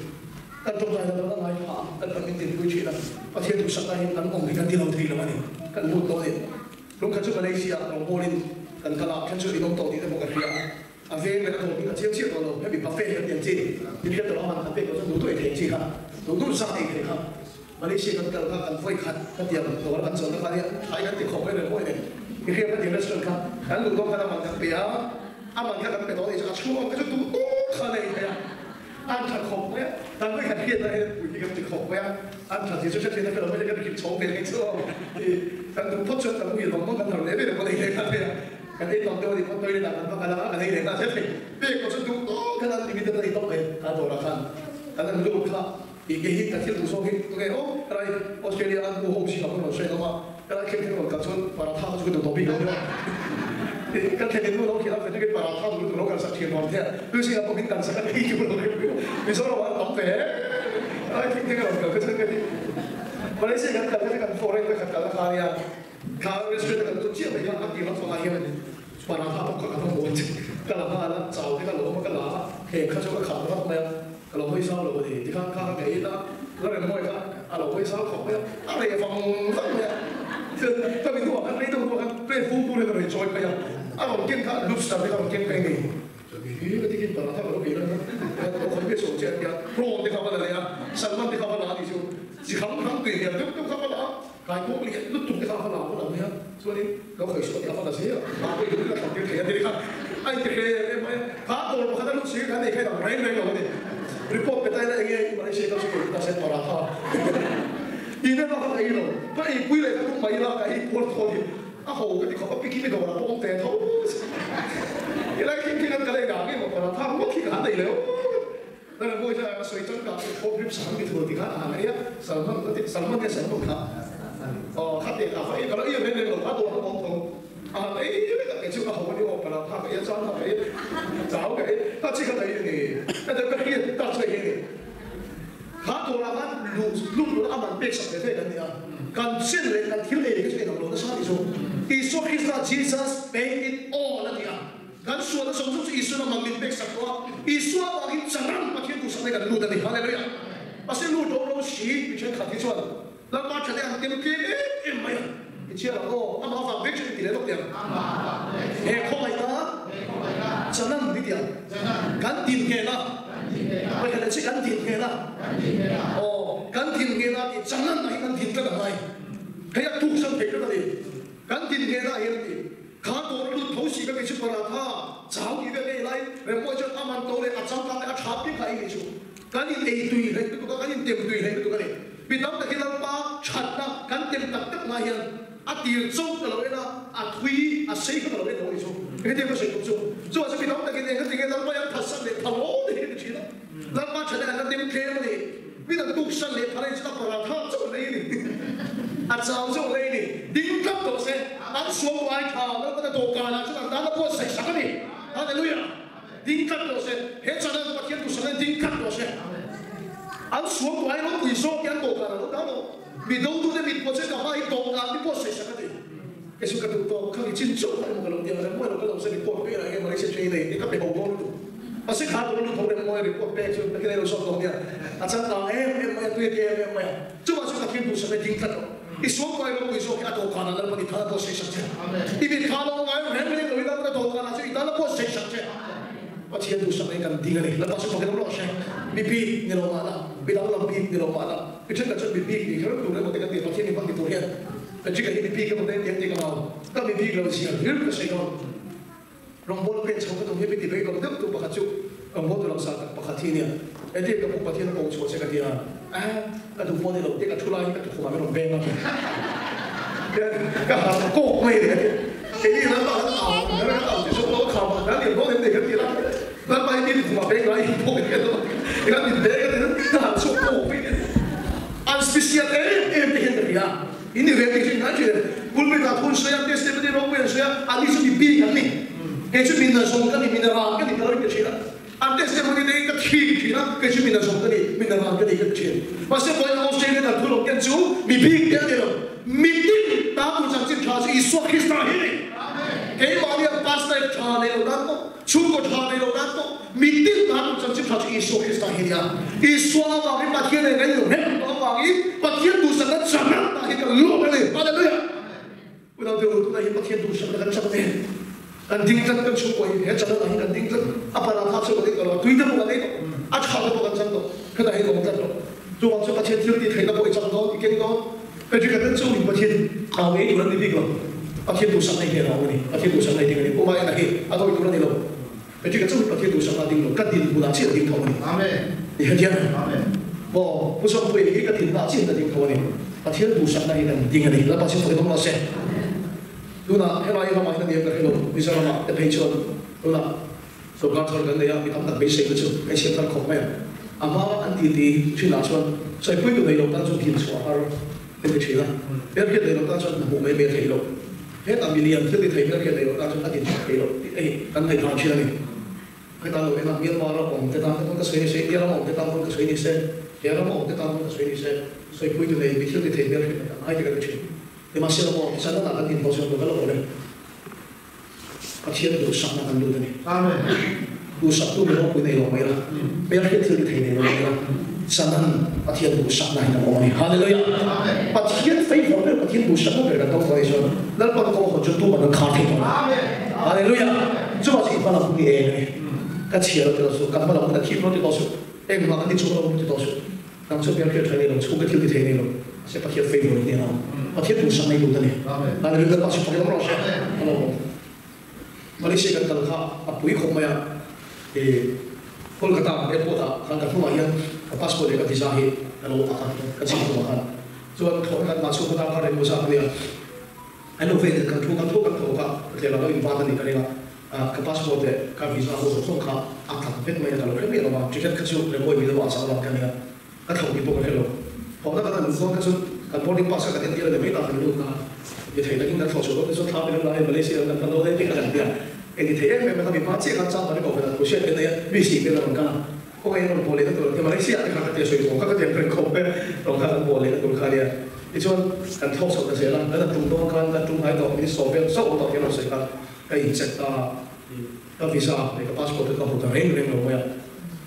Kan tawngtai dan a ngai phah a, kan kan intinpui thin a, Pathian duhsakna hi kan awm hi kan ti lo thei lo a ni. Kan lut tawh a ni. Lungkhat chu Malaysia rawngbawlin kan kal a, then chu in awm tawh tih te pawh ka hria a. A veng leh a dawr bik a chiang chiah tawh lo. Hemi buffet kan ti ang chi, in hriat tawh lo a man khat pek loh chuan duh duh ei thei ang chi kha, duh duh zat ei thei kha. Malaysia kan kal kha kan vawi khat ka ti ang dawr kan chawlhna kha nia thlai kan ti khawp mai reng mawi nen i hriat ka ti restaurant kha kan luh dawn khan a man kan pe a, a man kha kan pe dawn anih chuan a chhung awm kha chu duh duh khan a ei thei a, an tha khawp mai a, kan vawi khat hriatna hian pui hi kan ti khawp mai a, an tha tih chu hriat theihna ka lo mai kan khim chho ve mai chu i kan duh phawt chuan kan muhil vang vang kan thar leh ve reng pawh a ei thei kha thei a. Kan ei tam deuh a nih pawn toilet ah kan va kal a, kan ei leh nghal zel thei. Pek pawh chu duh tawk khan unlimited a ni tawp mai kha dawrah khan kan han lut kha. I kei hi ka thil duh zawk hi tunge aw helai Australia an u ho zingah pawh rawn sawi hlawm a, helai thleng thleng rawn kal chuan paratha kha chu ka duh tawh bik lo nia. Ka thlen in nu lo khilh a, Frederick paratha duh lutuk lo kalsak thin rawn thei a, tu zingah pawh min kalsak a ni duh lo reng Mizoram ah an tam ve helai thleng thleng a rawn kal kha chuan ka ti Malaysia kan kal kha chu kan foreign vekhat kal na kha nia, kha restaurant a kan lut chiah mai kha a tir lam fangah hian paratha pawh kha ka va hmu a, ka la nghal a, chau te ka lo awm a ka la a, heng kha chu ka kham vat mai a. Ka lo hawi zau lo a ni. Tikhan kha ka ngei ta, la rem mawi kha a lo hawi zau khawp mai a, a reh vang vang mai a. Ka mi hnuah khan rei deuh hnuah khan plane fung tur hian ka rawn inchawi phei a, a rawn ken kha lobster te kha a rawn ken phei ngei. Hi ka ti khin paratha ka lo kei reng a, ka lo khawi ve sawm che a tia, prawn te kha va la leh a, salmon te kha va la a ni chu, chi hrang hrang tui hmel deuh deuh kha va la a, kaikuang lian lutuk te kha va la va la mai a, chuanin lo khawi suah te kha va la zel a, a pawi duh in a thlan tir thei a ti kha a inti hle em mai a, kha dawr pakhat a lut si khan ei kha inang reng reng lo a ni. Report pe ta ila enge i Malaysia kal chu kei ta se paratha tih vel bak kha ka ei lo, ka ei pui leh ka tum mai ila ka ei puar thaw hi a ho ka ti khawp a, piki mi dawrah pawh awm ve tho helai thleng thleng an ka lei dah nge maw paratha ngawt hi ka han ei leh aw. Nana mawi chuan a sawi changkang chu khawp rip sang ti thur ti khan a han ei a, Salman ka ti, Salman nge Salmon kha? Aw kha teh kha fa ei ka lo ei reng reng lo kha dawr ka bawm tho a han ei vek a, kei chu ka ho a ni aw paratha ka ei a chang kha ka ei a chau ka ei a chi kha ka ei a ni ka deuh ka hriat tak chu hei hi a ni kha dawrah khan luh lut lut a man pek sak ve ve kan ni a, kan chen leh kan thil ei kha chu inang lo nasa tih chu Isua Krista Jesus paid it all a ti a. Kan sualna zawng zawng chu Isua lamah min pek sak tawh a, Isua avangin charan Pathian duhsakna kan lut a ni. Hallelujah! Mahse lut lo ro si mi thenkhat hi chuan Lalpa thate an tem tlem em em mai a. I chhiar ang aw, amah avang vek chu inti leh lawk teh ang. He khawngaihna chanan ni tih ang. Kan din nghehna, Pakhat leh chi kan din nghehna, aw kan din nghehna tih chanan ah hi kan din tlat ang ngai. Hei a tuksan thei tlat a ni. Kan din nghehna ah hian a ti. Kha dawr a lut tho si ka kei chu paratha chau tih vel ei lai rem pawh chuan a man to leh a changkang leh a tha piak kha ei ni chu kan in ei tui hleih lutuk a kan in tem tui hleih lutuk a ni. Mi tam takin Lalpa thatna kan tem tak tak ngai hian a tir chauh ka lo en a, a thui a sei kha ka lo en lo a ni chu. Hetiang ka sawi tum chu chuvah chu mi tam takin eng heti nge Lalpa hian thatsan leh phal aw ni hi ka ti thin a. Lalpa thatna an la tem tlem a ni. Mi dang tuksan leh phal a ni chu a paratha chauh hlei a ni. A chau chauh hlei a ni. Ding tlat tawh se, an sual ai tha Lalpa na dawhkanah chuan an tan a buatsaih sak a ni. Hallelujah! Ding tlat tawh se, he channel Pathian duhsak hian ding tlat tawh se. An sual ai ropui zawk hi an dawhkanah lo dah lo. Mi dotute mit pawh chu ka hma hi dawhkan mi buatsaih sak a ni. Kei chu ka duh tawk, kha mi chin chauh kha emaw ka lo ti ang, rem mawi lo ka lo se report pek lah nge Malaysia train ei ka pe ho dawn lutuk. Mahse kha tur a lut ho rem mawi report pek chu ka nei lo zawk dawn nia. A changkang em em mai a, tui a ti em em mai a. Chuvang chu Pathian duhsak leh ding tlat rawh. I suangkuai ropui zawk hi a dawhkanah Lalpan i tan a buatsaih sak che. I mit kha lo ngai reng reng lo i Lalpan a dawhkanah chu i tan a buatsaih sak che. Pathian duhsak leh kan ding a ni. Lalpa chu fakin awm rawh se. Mi bik ni lo mahna, mi danglam bik ni lo mahna, mi thenkhat chuan mi bik ni kher tur emaw te kan ti a, Pathian i hman ni tur hian Ka chi ka hi mi bik emaw te tiang ti ka lo, ka mi bik lo zia hlir ka sawi dawn. Rawngbawl pen chho ka tum hi mi ti beidawng deuh tu pakhat chu rawngbawl tu lamsar tak pakhat hi nia. Engtin ka pu Pathian a ko chhuah che ka ti a, eh ka duh pawh ni lo te ka thu lai hi ka tukhumah min rawn beng a, ka harh kawk mai a ni ka ti. Keini Lalpa kan au kan kan au ti chu lo kham a kan lian dawn em ni ka ti la, Lalpa hi mi tukhumah beng lai hi pawh ka ti a, kan min beng a ti ka harh chhuak kawk mai a ni. An special em em te hian ka hria. In ni ve tih hrin ngai thin. Pulpit ah thu an sawi a, testimony ropui an sawi a, anni chu mi bik an ni. Kei chu mi nazawng ka ni, mi naran ka ni ka lo inti thin a. An testimony te hi ka thik thin a, kei chu mi nazawng ka ni, mi naran ka ni ka ti thin. Mahse vawiin Australia kan thu lo ken chu mi bik te a ni lo. Mi tin ta tur chanchin tha chu Isua Krista hi a ni. Keimahni ang pastor tha nei lo tan pawh, Chhungkaw tha nei lo tan pawh mitin tan tur chanchin tha chu Isua Krista hi a ni a. Isua avangin Pathian nen kan inrem tawh avangin Pathian duhsakna chakna hi kan lawm a ni. Hallelujah! Unau te u, tunah hian Pathian duhsakna kan chak nen kan ding tlat, kan chhungkua hi he channel ah hian kan ding tlat. A paratha chu kan ei tawh lo, a tui te pawh kan ei tawh, a tha te pawh kan chang tawh, hetah hian awm tlat rawh. Chuvang chu Pathian thil tih theihna pawh i chang dawn, i keng dawn. Patrick a tel chungin Pathian au ngei tur an ni bik lo. Pathian duhsakna i hnen a awm a ni. Pathian duhsakna i ding a ni. Puma ena hi a dawi tur a ni lo. Patrick a chungin Pathian duhsakna a ding lo. Ka dinhmunah chiah a ding tho a ni. Ni hetiang a ni. Maw Pu Sawmpuia hi ka dinhmunah chiah a ding tho a ni. Pathian duhsakna hi kan ding a ni. Lalpa chhim fakin awm rawh se. Tunah helai ramah hian a nia ka hre lo, Mizoramah te phei chuan tunah sorkar thar kan nei a, mi tam tak beiseina chu kan siam thar khawp mai a. A hma an titi thinah chuan sawipuitu nei lo tan chu din chhuah har kan ti thin a, hmelhriat nei lo tan chuan hna hmuh mai mai a theih loh. Hetah milian thil ti thei hmelhriat nei lo tan chuan a din chhuah theih loh tih te hi kan ngaihdan thin a ni. Heta lo enga Myanmar a awm te tan te pawn ka sawi ni se, India rama awm te tan pawn ka sawi ni se, he rama awm te tan pawn ka sawi ni se, sawipuitu nei mi thil ti thei hmelhriat nei kan ngai te ka ti thin. Nimahsela maw, Sanana kan inhawh chuan lo ka la awm e. Pathian duhsakna kan lut a ni. Amen. Duhsaktu mi ropui nei lo mai la, hmelhriat thil ti thei nei lo mai la, Sanan Pathian duhsakna hi kan awm a ni. Hallelujah! Amen. Pathian favor ber, Pathian duhsakna ber kan dawng tawh a nih chuan Lalpan kawng hawn chu tuman an khar thei tawh lo. Amen. Hallelujah! Chuvang chu i hmalam hun hi eng a ni. Ka chhiar ti lo suh, kan hmalam hun a thim lo ti tawh suh, engmah kan ti chung lo ti tawh suh. Nang chu hmelhriat tha nei lo, chhungte thil ti thei nei lo, mahse Pathian favor i hnen a, Pathian duhsak nei lut a ni. Hallelujah Lalpa chu fak i awm rawh se. Hello. Malaysia kan kal kha a pui khawp mai a, i Kolkata airport ah khan ka hnungah hian ka passport leh ka visa hi ka lo ak a, ka chhim hnungah khan. Chuan thlawhna kan mah chhung ka tan kha rem zat a nia. An lo vei nen kan thu kan thu kan tho kha ka tler a lo invat a nih ka ring a. Ka passport leh ka visa ho zawng zawng kha a tlat vek mai a, ka lo hre miah lo a, ticket kha chu Rembawi min lo ah chak avang ka nia, ka thlauh tih pawh ka hre lo. Thawhna kan han zawn kha chu kan boarding pass kha kan entir a ni mai ta, kan lut na ni thei takin kan thlawh chhuah dawn te chuan thla min lo la hei Malaysia lam kan pan dawn e tih kha kan tia, eng ti thei em em a, khami hma chiah khan chang kan inkoh khan thu hriat kan nei a, mi sih te la rawn kal a, khawngaih in rawn pawh lehna tur an tia, Malaysia ah te kha ka tia sawi tawh kha ka tiang ka rin khawp e, rawn kha kan pawh lehna tur kha a nia. Tichuan kan thlawk chhoh ta zel a, kan han tum dawn khan kan tum hnai tawh min sawm vel zauh tawh hian rawn sawi kha. Ka incheck ta a, ka visa leh ka passport te ka hmu ta reng reng lo mai a.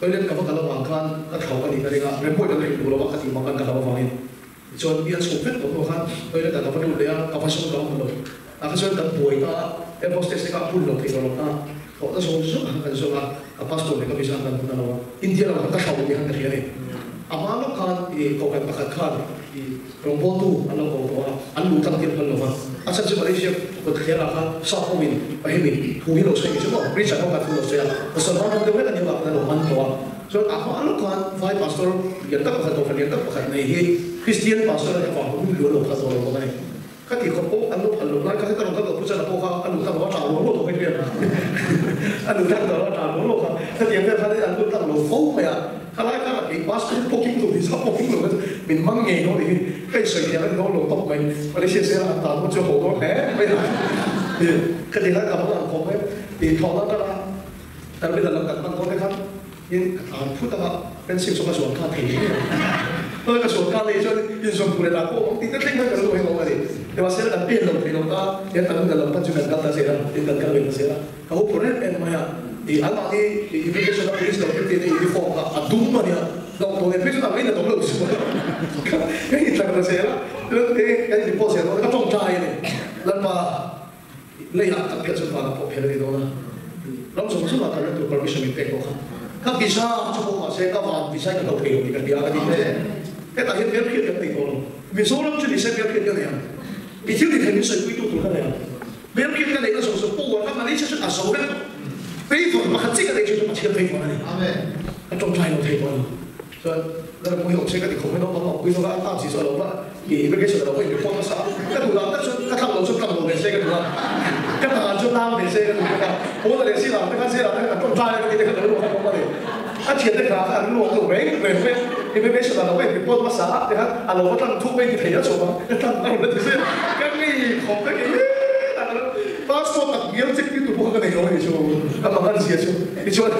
Toilet ka va kal avang khan ka thlauh a nih ka ring a, rem pawhin ka la hrilh duh lo a, ka tih mak khan ka hlauh avangin. Tichuan mi a chhuk vek tawh hnuah khan toilet ah ka va lut leh a, ka va sawn ka va hmu lo. Tah kha chuan kan buai ta a, air hostess te kha a hun lo thei tawh lo ta a, thawhna zawng zawng khan kan zawng a, ka passport leh ka visa kan hmu ta lo a, India lamah khan ka thlauh ni khan ka hria a ni. A hma lawk khan kohhran pakhat khan Rawngbawltu an lo ko tawh a, an luh tlang tir phal lo va. A chhan chu Malaysia kut thlerah khan sap hoin Pahimin thu hi lo sawi ni chu maw, Richard ho khan thu lo sawi a, Pastor Van Ram deuh vek a nih avang khan an lo man tawh a. Chuan a hma lawk khan Vai Pastor lian tak pakhat, Kohhran lian tak pakhat nei hi Christian Pastor a nih avang khan hun lu an lo phal tawh lo bawk a ni. Khati khawp pawh an lo phal lo lai kha heta rawn kal tawh Pu Chana pawh kha a luh tlang lo a tah rual rual tawh mai hriat a luh tlang tawh lo a tah rual rual kha khatiang vel khan an lut tlang lo fo mai a. Khalai khan a kei passport pawh king lo visa pawh king lo kha chu min mang ngei dawn nih hi ka insawi thiam a ni dawn lo tawp mai. Malaysia sela an tan dawn chu a haw dawn hle mai a. Khatiang khan ka va lang khawp mai tih thawhna atanga terminal lam kan hman dawn te khan in ka tlan phut anga fencing chu ka zuan kha thei hle a. Chuan ka zuan kha nei chuan inzawm tur leh dah pawh awm tih te thleng khan ka lo heng awm a ni. Nimahsela kan pen lo thei lo ta hian terminal lam pan chu kan kal ta zel a, tin kan kal ve ta zel a. Ka ho phur em em mai a, i anmahni i immigration a police lo thil tihna uniform kha a dum a nia, hlauh tawh nen phei chuan a ngaina tawh lo chu ka ka inthlak ta zel a, chuan e kan in report zel dawn a, ka tawngtai a ni, Lalpa leiah tak phel chuan vanah pawh phel a ni dawn a, ram zawng zawngah kan ram tur permission min pek tawh kha, ka visa chu pawh mahse ka van visa hi ka hlo thei lo tih ka hria a ka ti hle, hetah hian hmelhriat kan nei tawh lo, Mizoram chu nise hmelhriat ka nei ang, mi thil ti thei min sawipuitu tur ka nei ang. Hmelhriat ka neihna zawng zawng pawh ka Malaysia chuan a zo vek tawh. Favour pakhat chiah ka neih chu chu Pathian favour a ni. Ka tawngtai lo thei tawh lo. Chuan Lalpui awm se ka ti khawp mai naupang awmpui zawk a, a tan si chu a lo va i immigration a lo va in report nasa a. Ka duh dan tak chuan ka tlang lo chuan tlang lo ve se ka duh a, ka tan chuan tang ve se ka duh bawk a. Pawn a leh sirah te khan sirah te khan ka tawngtai a ka tih te khan ka rilru a awm a ni. A thiante kha kha an rilru a awm lo reng reng mai a, immigration a lo va in report hmasa a ti khan a lo va tlang thuk mai ti thei a chhuah a, ka tlang a rawn la ti zet. Ka ngei khawp ka ngei hle tak a, passport tak ngial check tir tur pawh kha ka nei lo a ni chu, ka mang an zia chu. Tichuan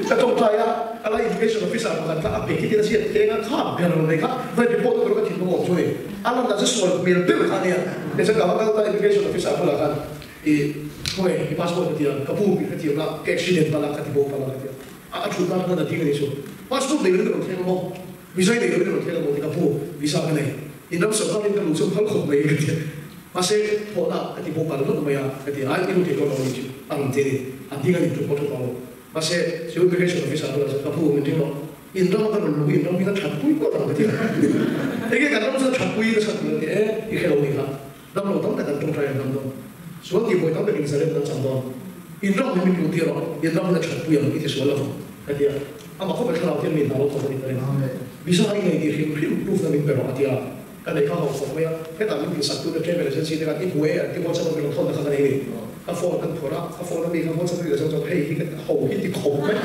ka tawngtai a, ka la immigration officer pakhat kha a pe khi tir a chhiat eng a kha ber lo nei kha vai report a tur ka thinlung awm chu a ni. A lan dan chu sual hmel ber kha a nia. Tichuan ka va kal ta immigration officer bulah khan i khawnge i passport ka ti a, ka pu ka thiam la, ka accident palh a, ka ti bo palh a ka ti a. A thut na hmun a ding a ni chu. Passport nei loin ka rawn thleng a maw? Visa nei loin ka rawn thleng a maw tih ka hmu. Visa ka nei. In ram sorkar in ka luh chu phal khawp mai ka ti a. Mahse, thawhna ka ti bawk a hlawt mai a ka ti a. Ai, i lut thei dawn lo a ni chu a rawn ti a ni. A ding a ni tluk pawh thu pah lo. Mahse, chu immigration officer bulah chuan ka hmu min ring rawh. In rama ka rawn luh hi in ram hi ka that pui ngawt ang ka ti a. Enge kan ram chu a that pui ka chhan tur a ti e, i hre lo ni kha. Damlo tam tak an tawngtai an dam dawn. Sual tihbuai tam takin Zalem an chang dawn. In ram hi min luh tir rawh, in ram hi a thatpui ang i ti sual lovang, ka ti a. Amah khawp e thlarau hian mi hna lo thawk a ni ka ring. Visa i nei tih hrim hrim proof na min pe rawh a ti a. Ka nei kha ho khawp mai a, hetah min tihsak tu te travel agency te khan i hmu e an ti WhatsApp a min rawn thawn na kha ka nei ni. Ka phone kan phawrh a, ka phone a mi kha WhatsApp a mi chuan hei hi ka ho hi ti khawp mai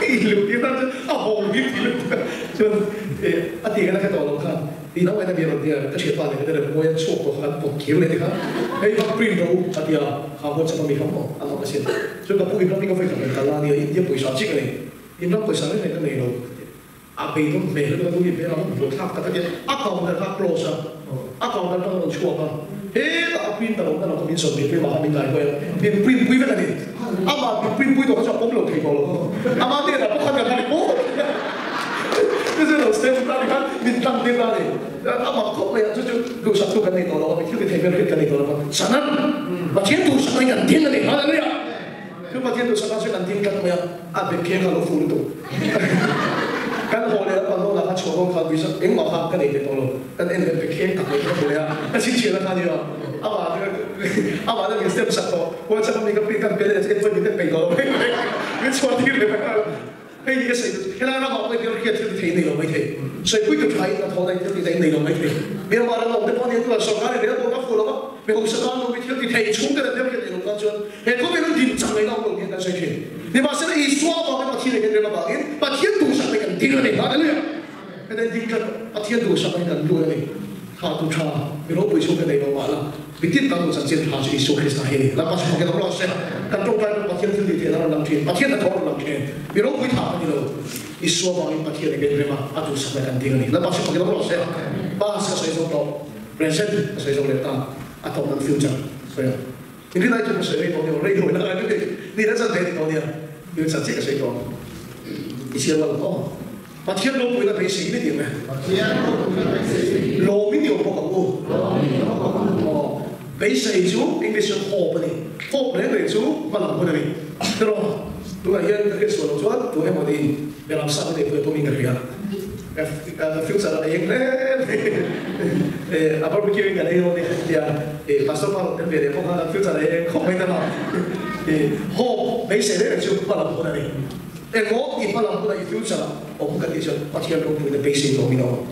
i luh tir nan chuan a ho hi ti lutuk a chuan a ti khan a hre tawh lo khan ti lo en a mi a rawn ti a, ka thianpa nen khan rem mawi an chhuak tawh kha kan pawt kir leh ti kha hei va print rawh u a ti a, kha WhatsApp a mi kha maw a mak asin chuan ka pu in ram hi ka vawi khat rawn kal a nia India pawisa chiah ka nei in ram pawisa reng reng ka nei lo ka ti. A beidawng hmel lutuk a nu hi hmel a rawn buai thlak tak a nia, a counter kha a close a, a counter atang a rawn chhuak a, hetah a printer awmna lam kha min sawn ve pui mah kha min dai huai a, min print pui vek a ni, amah min print pui tawh kha chu a pawm lo thei tawh lo, amah hnenah pawh khan kan han pawm chu chu lo step ta ni khan min tlang tir ta a ni, amah khawp mai a chu chu duhsak tu kan nei tawh lo a, mi thil ti thei vel hriat kan nei tawh lo a, Sanan Pathian duhsak na hi kan ding a ni, Hallelujah! Chu Pathian duhsak ah chuan an ding tlat mai a, a bet kheng kha a lo fuh lutuk. Kan haw leh a panawn ah khan chhuah dawn khan visa engmah kha ka nei ve tawh lo. Kan en leh bet kheng tak mai kha ka hmu leh a, ka chhinchhiah na kha nia. Amah amah na min step sak tawh, WhatsApp a mi ka print kan pe leh en pawhin min en peih tawh lo mai mai. Min chhuah tir leh mai nghal a. Hei hi ka sawi duh, helai ramah pawh hian hian thil ti thei nei lo mai thei. Sawipui tur tha in a thaw na in thil ti thei nei lo mai thei. Myanmar ram a awm te pawh nia tunah sorkar in rel pawh ka fuh lo va, mi hausa tan lo mi thil ti thei chhung te leh hmel hian nei lo tan chuan he khawvel an din chak ngaihna awm lo niin kan sawi thin. Nimahsela Isua avangin Pathian in kan rem avangin Pathian duhsak na kan ding a ni. Hallelujah! Heta in ding tlat Pathian duhsak na hi kan lut a ni. Tha tu tha, mi ropui chhung te nei lo mah la, mi tin tan lo chanchin tha chu Isua Krista hi a ni. Lalpa chu fakin awm rawh se. Kan tawngtai pawh Pathian thil tih theihna a rawn lang thin. Pathian hnathawh a rawn lang thin. Mi ropui tha ka ni lo. Isua vangin Pathian eng rem a, a duhsakna kan ding a ni. Lalpa chu fakin awm rawh se. Past ka sawi zo tawh, present ka sawi zo leh ta, a tawp nan future sawi ang. Engtin ai chu ka sawi rei tawh nia, rei lo ila ngai lutuk. Ni la chan ve ni tawh nia, future chiah ka sawi tawh ang. I chhiar rual ang aw. Pathian ropuina beisei ni tih e. Pathian ropuina beisei. Lawm in i awm bawk ang u. Lawm in i awm bawk ang u. Aw, beisei chu English chuan hope a ni. Hope reng reng chu hma lam hun a ni. Tiraw, tunah hian ka hriat sual loh chuan tu emaw niin Beram sa ka neihpui a pawmin ka hria. Ka future a eng hle mai. A barbecue in kan ei dawn nia tia Pastor pa rawn tel ve leh bawk a, kan future a eng khawp mai ta lo. Hope beisei reng reng chu hma lam hun a ni. Engmaw i hma lam hunah i future ah awm ka tih chuan Pathian ropuina beisei tawh min awm.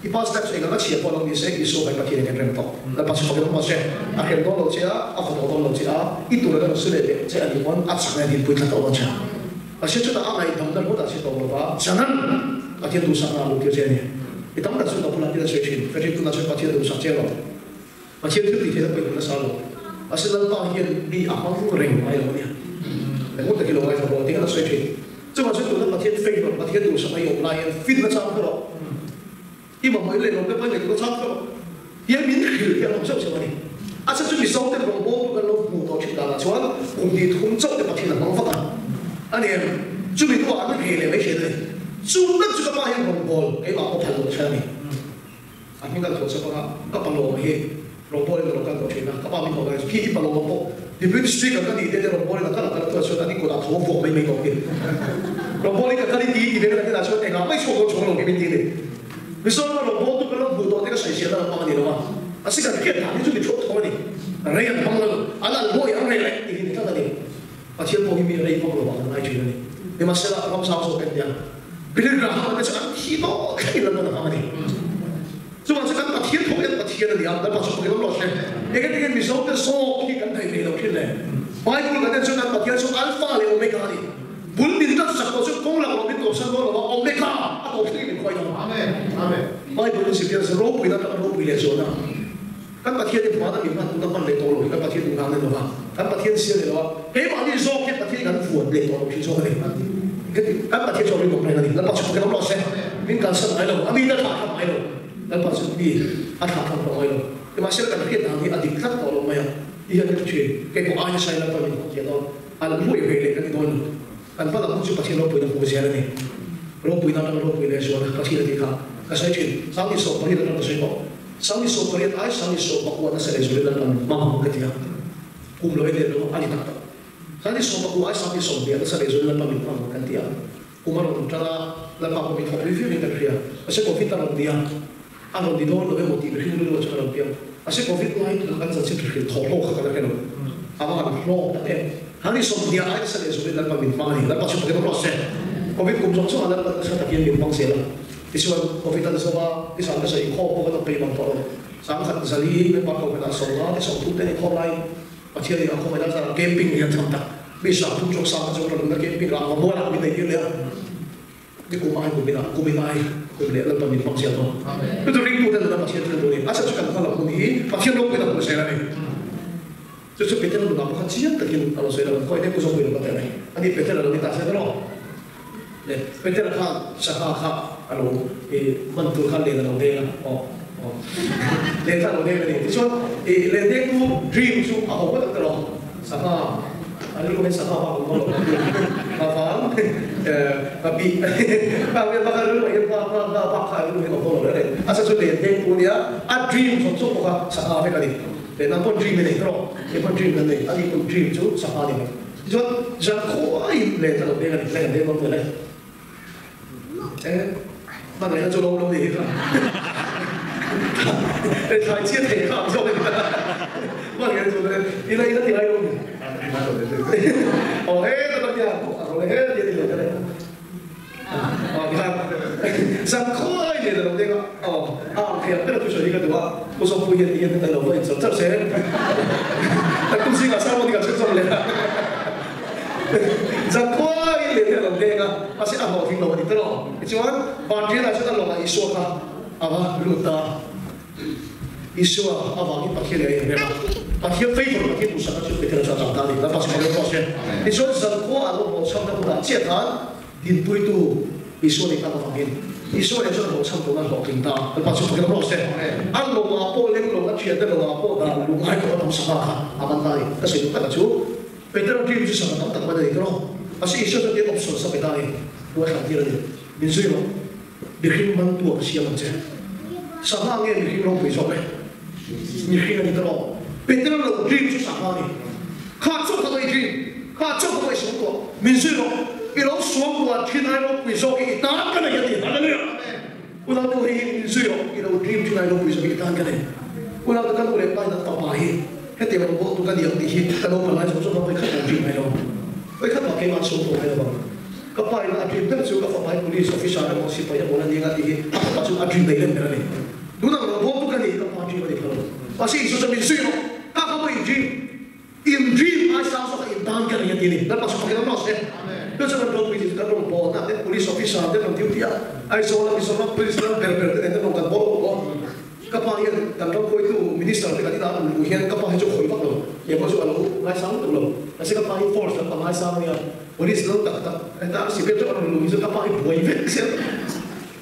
I past steps eng anga chhia pawh lo ni se Isua mai Pathian in kan rem tawh. Lalpa chu fakin awm rawh se. A hrem dawn lo che a, a vaw tawh dawn lo che a, i tur a rawn su leh leh che a nih pawn a chakna in dinpui tlat tawh dawn che. Pathian chutah a ngaihdamna ringawt ah chhe tawh lova chanan Pathian duhsakna a luh tir che a ni. Mi tam tak chu ka bulah thil a sawi thin. Frederick tunah chuan Pathian duhsak che lo. Pathian thil tih theihna pawimawh nasa lo. Mahse Lalpa hian mi a hmang reng ngai lo a nia. Engmawh takin lo ngaithla rawh tih khan a sawi thin. Chuvang chuan tuna Pathian favor, Pathian duhsak a i awm lai hian finna chang kha rawh. I mamawh in leh lawm te pawhin ngaihtuahna chang kha rawh. Hian min hrilh hi a awm zeuh zeuh a ni. A chhan chu Mizo ten rawngbawltu kan lo hmuh tawh thin danah chuan kum hnih thum chauh te Pathian a hmang vak a. A ni em? Chumi hnuah an reh leh mai thin a ni. Chu tak chu ka pa hian rawngbâwl keimah pawh phal loh a hre a ni. A hming kan thawh chawp anga ka palawm hi rawngbawlin a lo kal tawh thin a, ka pa min thawh lai chu khi i palawm pawh Deputy Speaker ka nih te te rawngbawlin a kal a kal a chuan chuan an inkawt ah tho a vuak mai mai tawh khi rawngbawlin ka kal i ti ti ve ka hnenah chuan engah mai chhuak dawn chhawng lo khi min ti a ni. Mizoram a rawngbawltu kan lo hmuh tawh te ka sawi sial na lam pang a ni lo a, a si kan hriat dan hi chu mi thuak tho a ni, rei an hmang lo, an al buai an rei leh ti hi ni tlat a ni. Pathian pawh hi mi rei vak lovah kan ngai thin a ni. Nimahsela, ram zau zawk en nia, Billy Graham te chu an thi tawh thleng in Lalpan a hmang a ni. Chuvang chu kan Pathian tho hian Pathian a ni a, Lalpa chu fakin awm rawh se. Engati nge Mizo te zawk hi kan thei thei lo thin le? Bible kan en chuan kan Pathian chu Alpha leh Omega a ni. Bul min tan sak tawh chu kawng lak lo min tawpsan dawn lo va, Omega a tawp thleng in min khawi dawn. Bible in zirtir a chu ropuina atanga ropui leh zualna. Kan Pathian hi hmana min hman tuna hman leh tawh lo hi kan Pathian duh nang leh lo va, kan Pathian sial leh lo a, keimahni zawk hi Pathian kan vuan leh tawh lo thin zawk a ni. Heti kan Pathian chu a rinawm reng a ni. Lalpa chu fakin awm rawh se. Min kalsan ngai lo, a mite a thlah thlang ngai lo. Lalpa chu mi a thlah thlang tawh ngai lo. Nimahsela kan hriat dan hi a dik tlat tawh lo mai a, ti hian ka ti thin. Kei pawh aina sai Lalpa min hmang thiah dawn, a luih ve leh ka ni dawn lo. Kan hma lam hun chu Pathian ropuina hmuh zel a ni. Ropuina atanga ropui leh zual Pathian a tih kha ka sawi thin. Sangni 18 atang ka sawi tawh. Sangni 18 ai sangni 19 nasa leh zualin Lalpan hmang ang ka ti a. Kum lo en leh lo a ni tak tak. Sangni 19 ai sangni 20 nasa leh zualin Lalpan min hmang ang kan ti a. Kum a rawn tan a, Lalpa pawh min thawk pui viau in kan hria. Mahse Covid a rawn ni a, a rawn ni dawn lo emaw tih mihring rilru chu a rawn piang. Mahse Covid lai kha kan chanchin hrilh thawh hlawk kha kan la hre lo. A va han hlawk tak em! Sangni 20 ai nasa leh zualin Lalpan min hmang a ni. Lalpa chu fakin awm rawh se. Covid kum zawng zawngah Lalpan nasa takin min hmang zel a. Tichuan, Covid an zo a, i zan nasa inkhawm pawh kan awm peih mang tawh lo. 10,000 zali member ko khat ah 50 te 30 te an inkhawm lai. Pathian in a khawngaih a zan camping lian tham tak mi 30 chuang sang kha chu rawn na camping rang va mual ah min nei tir leh a. Ni kum ai kum in ah kum in ai kum leh Lalpa min hmang ziah dawn. Chu chu ringtu te nuna Pathian thil tur a ni. A chhan chu kan hma lam hun hi Pathian ropuina hmu zel a ni. Chu chu Petera nunah pawh kha chiang takin a rawn sawi lo. Khawi te pu zawk pui lo ka ti a ni. Ani Petera lo ni ta se ta rawh. Le Petera khan sangha kha a lo i hman tur khan len a lo deng a, aw aw len kha a lo deng a ni. Tichuan i len deng tu dream chu a ho ngawt ang tiraw, sangha a rilru hian sangha bak awm dawn lo a vang a bih a vel bak a rilru ah hian ngha ngha ngha bak kha a rilru hian awm dawn lo reng reng. A chhan chu len deng tu a nia, a dream zawng zawng pawh kha sangha vek a ni. Le nang pawn dream i nei tiraw, kei pawn dream kan nei, ani pawn dream chu sangha a ni mai. Tichuan, zan khuaiin len ka lo peng a ni, len an deng dawn vel e. E, hmangaihna chu lo lo ni hi kha. E, thlai chhiat thei kha ang zawk e. Hmangaihna chu ila ila ti ngai lo ni. Aw he ta ta tia, a rawn he tia ti lo ta le. Aw tikhan, zan khuaiin len a lo deng a, aw a ang thei ang ber a thu sawi hi ka duh a, Pu Zawkpui hian tihian kan lo va inchawlh chauh se, kan tum zingah sermon hi kan chhunzawm leh a, zan khuaiin len hi a lo deng a, mahse a hlawhtling lo a ni tawh. Tichuan, Vanrianah chuan a lawngah Isua kha a va lut ta a. Isua avangin Pathian leh a inrem a, Pathian favour, Pathian duhsakna chu Petera chuan a chang ta a ni. Lalpa chu Pathian pawh a hre. Tichuan zankhua a lo hlawhchhamna hunah chiah khan dinpuitu Isua nih tak avangin Isua leh chuan hlawhchham tawhna a hlawhtling ta a. Lalpa chu Pathian pawh a hre. A lawngah pawh leng lawng, a thiante lawngah pawh dan lungai tawh a tam sangha kha a man ta a ni. Ka sawi duh taka chu Petera dream chu sangha tam tak man a ni tawh. Mahse Isua chuan tin option sa pe ta a ni. Lu a thlan tir a ni. Min zui rawh. Mihring mantu a ka siam ang che. Sangha nge mihring ropui zawk e? Mihring a ni ta lo. Peter lo dream chu sangha a ni. Kha chauh kha ka i dream, kha chauh kha ka i suam tuah. Min zui rawh, i lo suam tuah thin ai ropui zawk hi i tan ka nei a ti. Hallelujah! Unau nu hei hi min zui rawh, i lo dream thin ai ropui zawk hi i tan ka nei. Unau te ka nu leh pa in an fapa hi hetiang lo bawh tu ka ni ang tih hi ka naupang lai zawng zawng kha vawikhat lo dream ngai lo. Vawikhat mah keimah an suam tuah ngai lo vang. Ka pa in a dream ber chu ka fapa hi police officer emaw sipai emaw la ni anga tih hi a fapa chu a dream nei lem ber a ni. Tunah lo bawm bawk a ni, ka pa dream a ni phal lo. Mahse Isua chuan min zui rawh, ka ka maw in dream, in dream ai sang zawk a in tan ka nei a ti a ni. Lalpa chu fakin awm rawh se. Chu chuan kan ropui tih chu kan rawn bawlna te police officer te rawn duty a, Aizawl a Mizoram police lam ber ber te nen kan rawn kan bawl bawk aw. Ka pa hian kan ram hruaitu Minister te kan inah an luh hian ka pa hi chu a hawi vak lo, he pawh chu a lo ngaisang lutuk lo. Mahse ka pa hi force lam a ngaisang a nia, police lo tak tak heta a civil chu a rawn luh hi chu ka pa hi buai vek zel.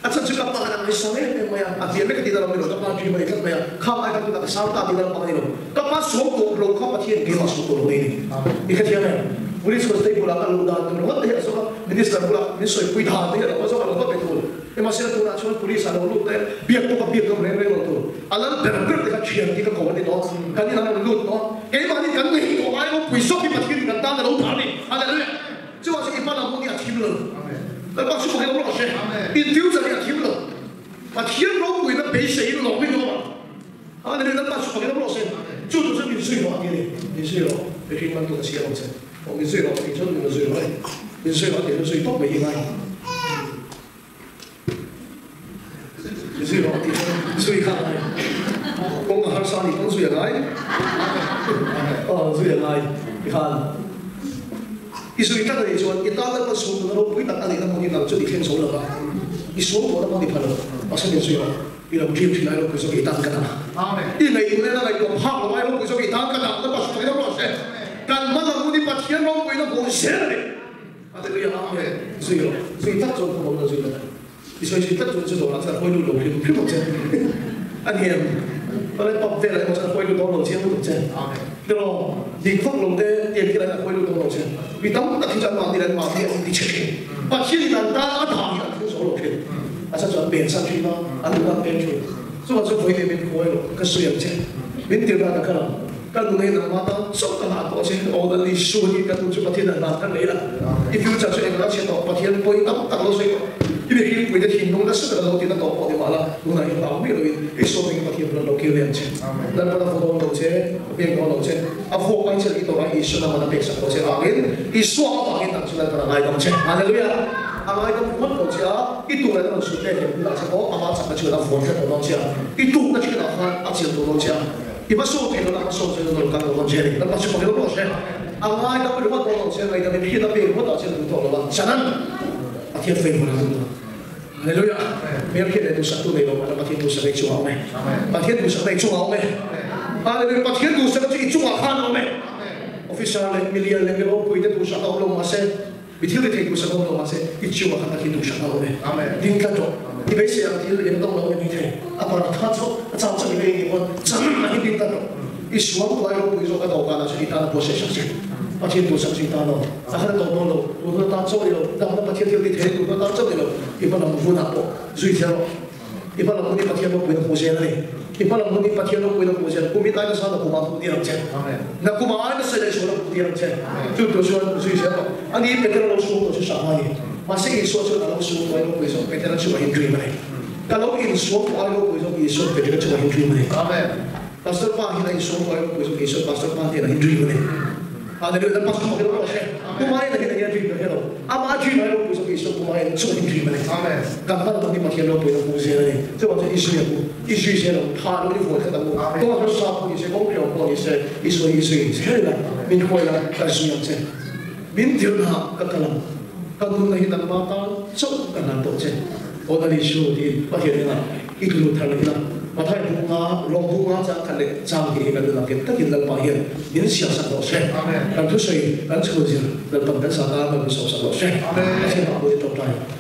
A chhan chu ka pa khan a ngaisang em em mai a, a hliam vek a tihna lo ni lo, ka pa dream a ni tlat mai a, khang ai khan tunah ka sang ta tihna lampang a ni lo. Ka pa suam tawh lo kha Pathian keimah suam tawh lo nei a ni. I hrethiam em? Police constable ah ka luh dan tur ringawt te hi a zawk a, Minister bulah min sawipui dan te hi a lo va zawk a lo va pe thul. Nimahsela tunah chuan police a lo lut te, biak pawh ka biak ngam reng reng lo tur. A lal ber ber te kha thian tih ka ko a ni tawh, kan inah an rawn lut tawh. Keimahni kan ngaih tawh ai ropui zawk hi Pathian in kan tan a lo dah a ni. Hallelujah! Chuvang chuan i hma lam hun hi a thim lo. Lalpa chu pakhat rawh se. In future hi a thim lo. Pathian ropuina beiseiin lawm in awm ang. Hallelujah! Lalpa chu pakhat rawh se. Chu tur chu min zui rawh a ti a ni. Min zui rawh, mihring man tu ka siam ang che. Aw min zui rawh tih chuan min zui rawh e. Min zui rawh tih chuan zui tawp mai hi ngai. Min zui rawh tih chuan zui kha a ngai. Kawng a harsa a nih pawn zui a ngai. Aw zui a ngai tikhan i zui tlat a nih chuan i tan lalpa suam tuna ropui tak a neihna hmun hi nang chu i thleng zo lo va, i suam tawhna hmun i pha lo. Mahse min zui rawh. I lo dream thin ai ropui zawk i tan ka dah. I ngaihtuah nen a ngaihtuah phak lo ai ropui zawk i tan ka dah. Lalpa chu fakin awm rawh se. Kan hma lam hun hi Pathian ropuina hmuh zel a ni. Hallelujah Amen. Zui rawh. Zui tak chuan khawm awm lo zui lo. I sawi zui tak chuan chu dawrah chuan hawi lut lo hrim hrim ang che. A ni em? Palai pub velah emaw chuan hawi lut dawn lo chiang lutuk che. Tiraw? Dik vak lo te tiang thil ah hian hawi lut dawn lo che. Mi tam tak hi chuan mahni leh mahni an inti chhe thin. Pathian in an tan a dah hi an thil zo lo thin. A chhan chu an pen san thin a, an nun an pen thin. Chuvang chuan vawiin min khuai lo, ka sawi ang che. Min tir dan a kal ang. Ka nun hi nangmah tan chauh ka ngah tawh che. Aw Lali Sue hi ka nun chu Pathian an ngah ka nei la. I future chu engah chhe tawh Pathian pawi tam tak lo sawi tawh. I mihring puite thinlung nasa taka lo tina tawh pawh ni mah la, tunah hian hlau miah loin i sawm eng Pathian bulah lo kir leh ang che. Lalpan a vaw dawn lo che, a pek dawn lo che, a vuak mai che leh i tawrh a Isua naman a peksak lo che vangin Isua avangin nang chu Lalpan a ngaidam che. Hallelujah! Angai dam ringawt lo che a, i tuk leh na rawn sut let leh hunah che pawh ama chakna chuan a vuan tlat tawh dawn che a, i tukna thinah khan a chelh tawh dawn che a, i hmasawn theih lohna hmasawn chuan a rawn kal tawh dawn che a ni. Lalpa chu pakhat rawh se. Angai dam ringawt dawn lo che a, ngaihdam in hriat a pek ringawt ah che a duh tawh lo a, chanan Pathian favor a duh dawn. Hallelujah! Hmelhriat leh duhsaktu nei lo mahla Pathian duhsak i chungah a awm e. Pathian duhsakna i chungah a awm e. Hallelujah! Pathian duhsakna chu i chungah khan a awm e. Officer leh milian leh mi ropui te duhsakna awm lo mahse, mi thil ti thei duhsakna awm lo mahse, i chungah khan Pathian duhsakna a awm e. Ding tlat rawh. I beisei ang thil eng dawng lo a ni mai thei. A par tha chu a chau chauh i vei nih pawn chan a hi ding tlat rawh. I sual tuai ropui zawk a dawhkanah chuan i tan a buatsaih sak che. Pathian duhsak chu i tan aw. A khan a tawp dawn lo, tun hun atan chauh ni lo, damna Pathian thil ti thei tun hun atan chauh ni lo, i hma lam hunah pawh zui zel rawh. I hma lam hun hi Pathian ropuina hmuh zel a ni. I hma lam hun hi Pathian ropuina hmuh zel, kum hi tlai nasa na kumah hmuh tir ang che. Na kumah ai nasa leh sual a hmuh tir ang che. Chu tur chuan zui zel rawh. Ani Petera lo sual tawh chu sangha a ni. Mahse Isua chuan a lo sual tawh ai ropui zawk Petera chu a indream a ni. Ka lo insual tawh ai ropui zawk Isua Petera chu a indream a ni. Pastor pa hian a insual tawh ai ropui zawk Isua Pastor pa hnenah indream a ni. Hallelujah kan pastor pakhat erawh hre Pumai na hian enge dream ka hre lo ama dream ai ropui zawk Isua Pumai in chu in dream ani kan hman ang hi Pathian ropui na hmu zel ani chuvang chuan Isua hi i zui zel ang tha lo i vawi khat ang u kawng harsa pawh nise kawng hriam pawh nise Isua hi i zui zel ila min hruai la ka zui ang che min tirhna ka kal ang ka nunna hi nangma tan chauh ka hlan tawh che aw Lal Isu tiin Pathian hnenah I tlu thar ila, Mathai bunga, Rom bunga chang khat leh chang hi kan nunah nghet takin Lalpa hian min siam sak rawh se. Kan thusawi, kan chhun zir Lalpan kan sahna kan min sawm sak rawh se. Pathian ah pawhin tawngtai.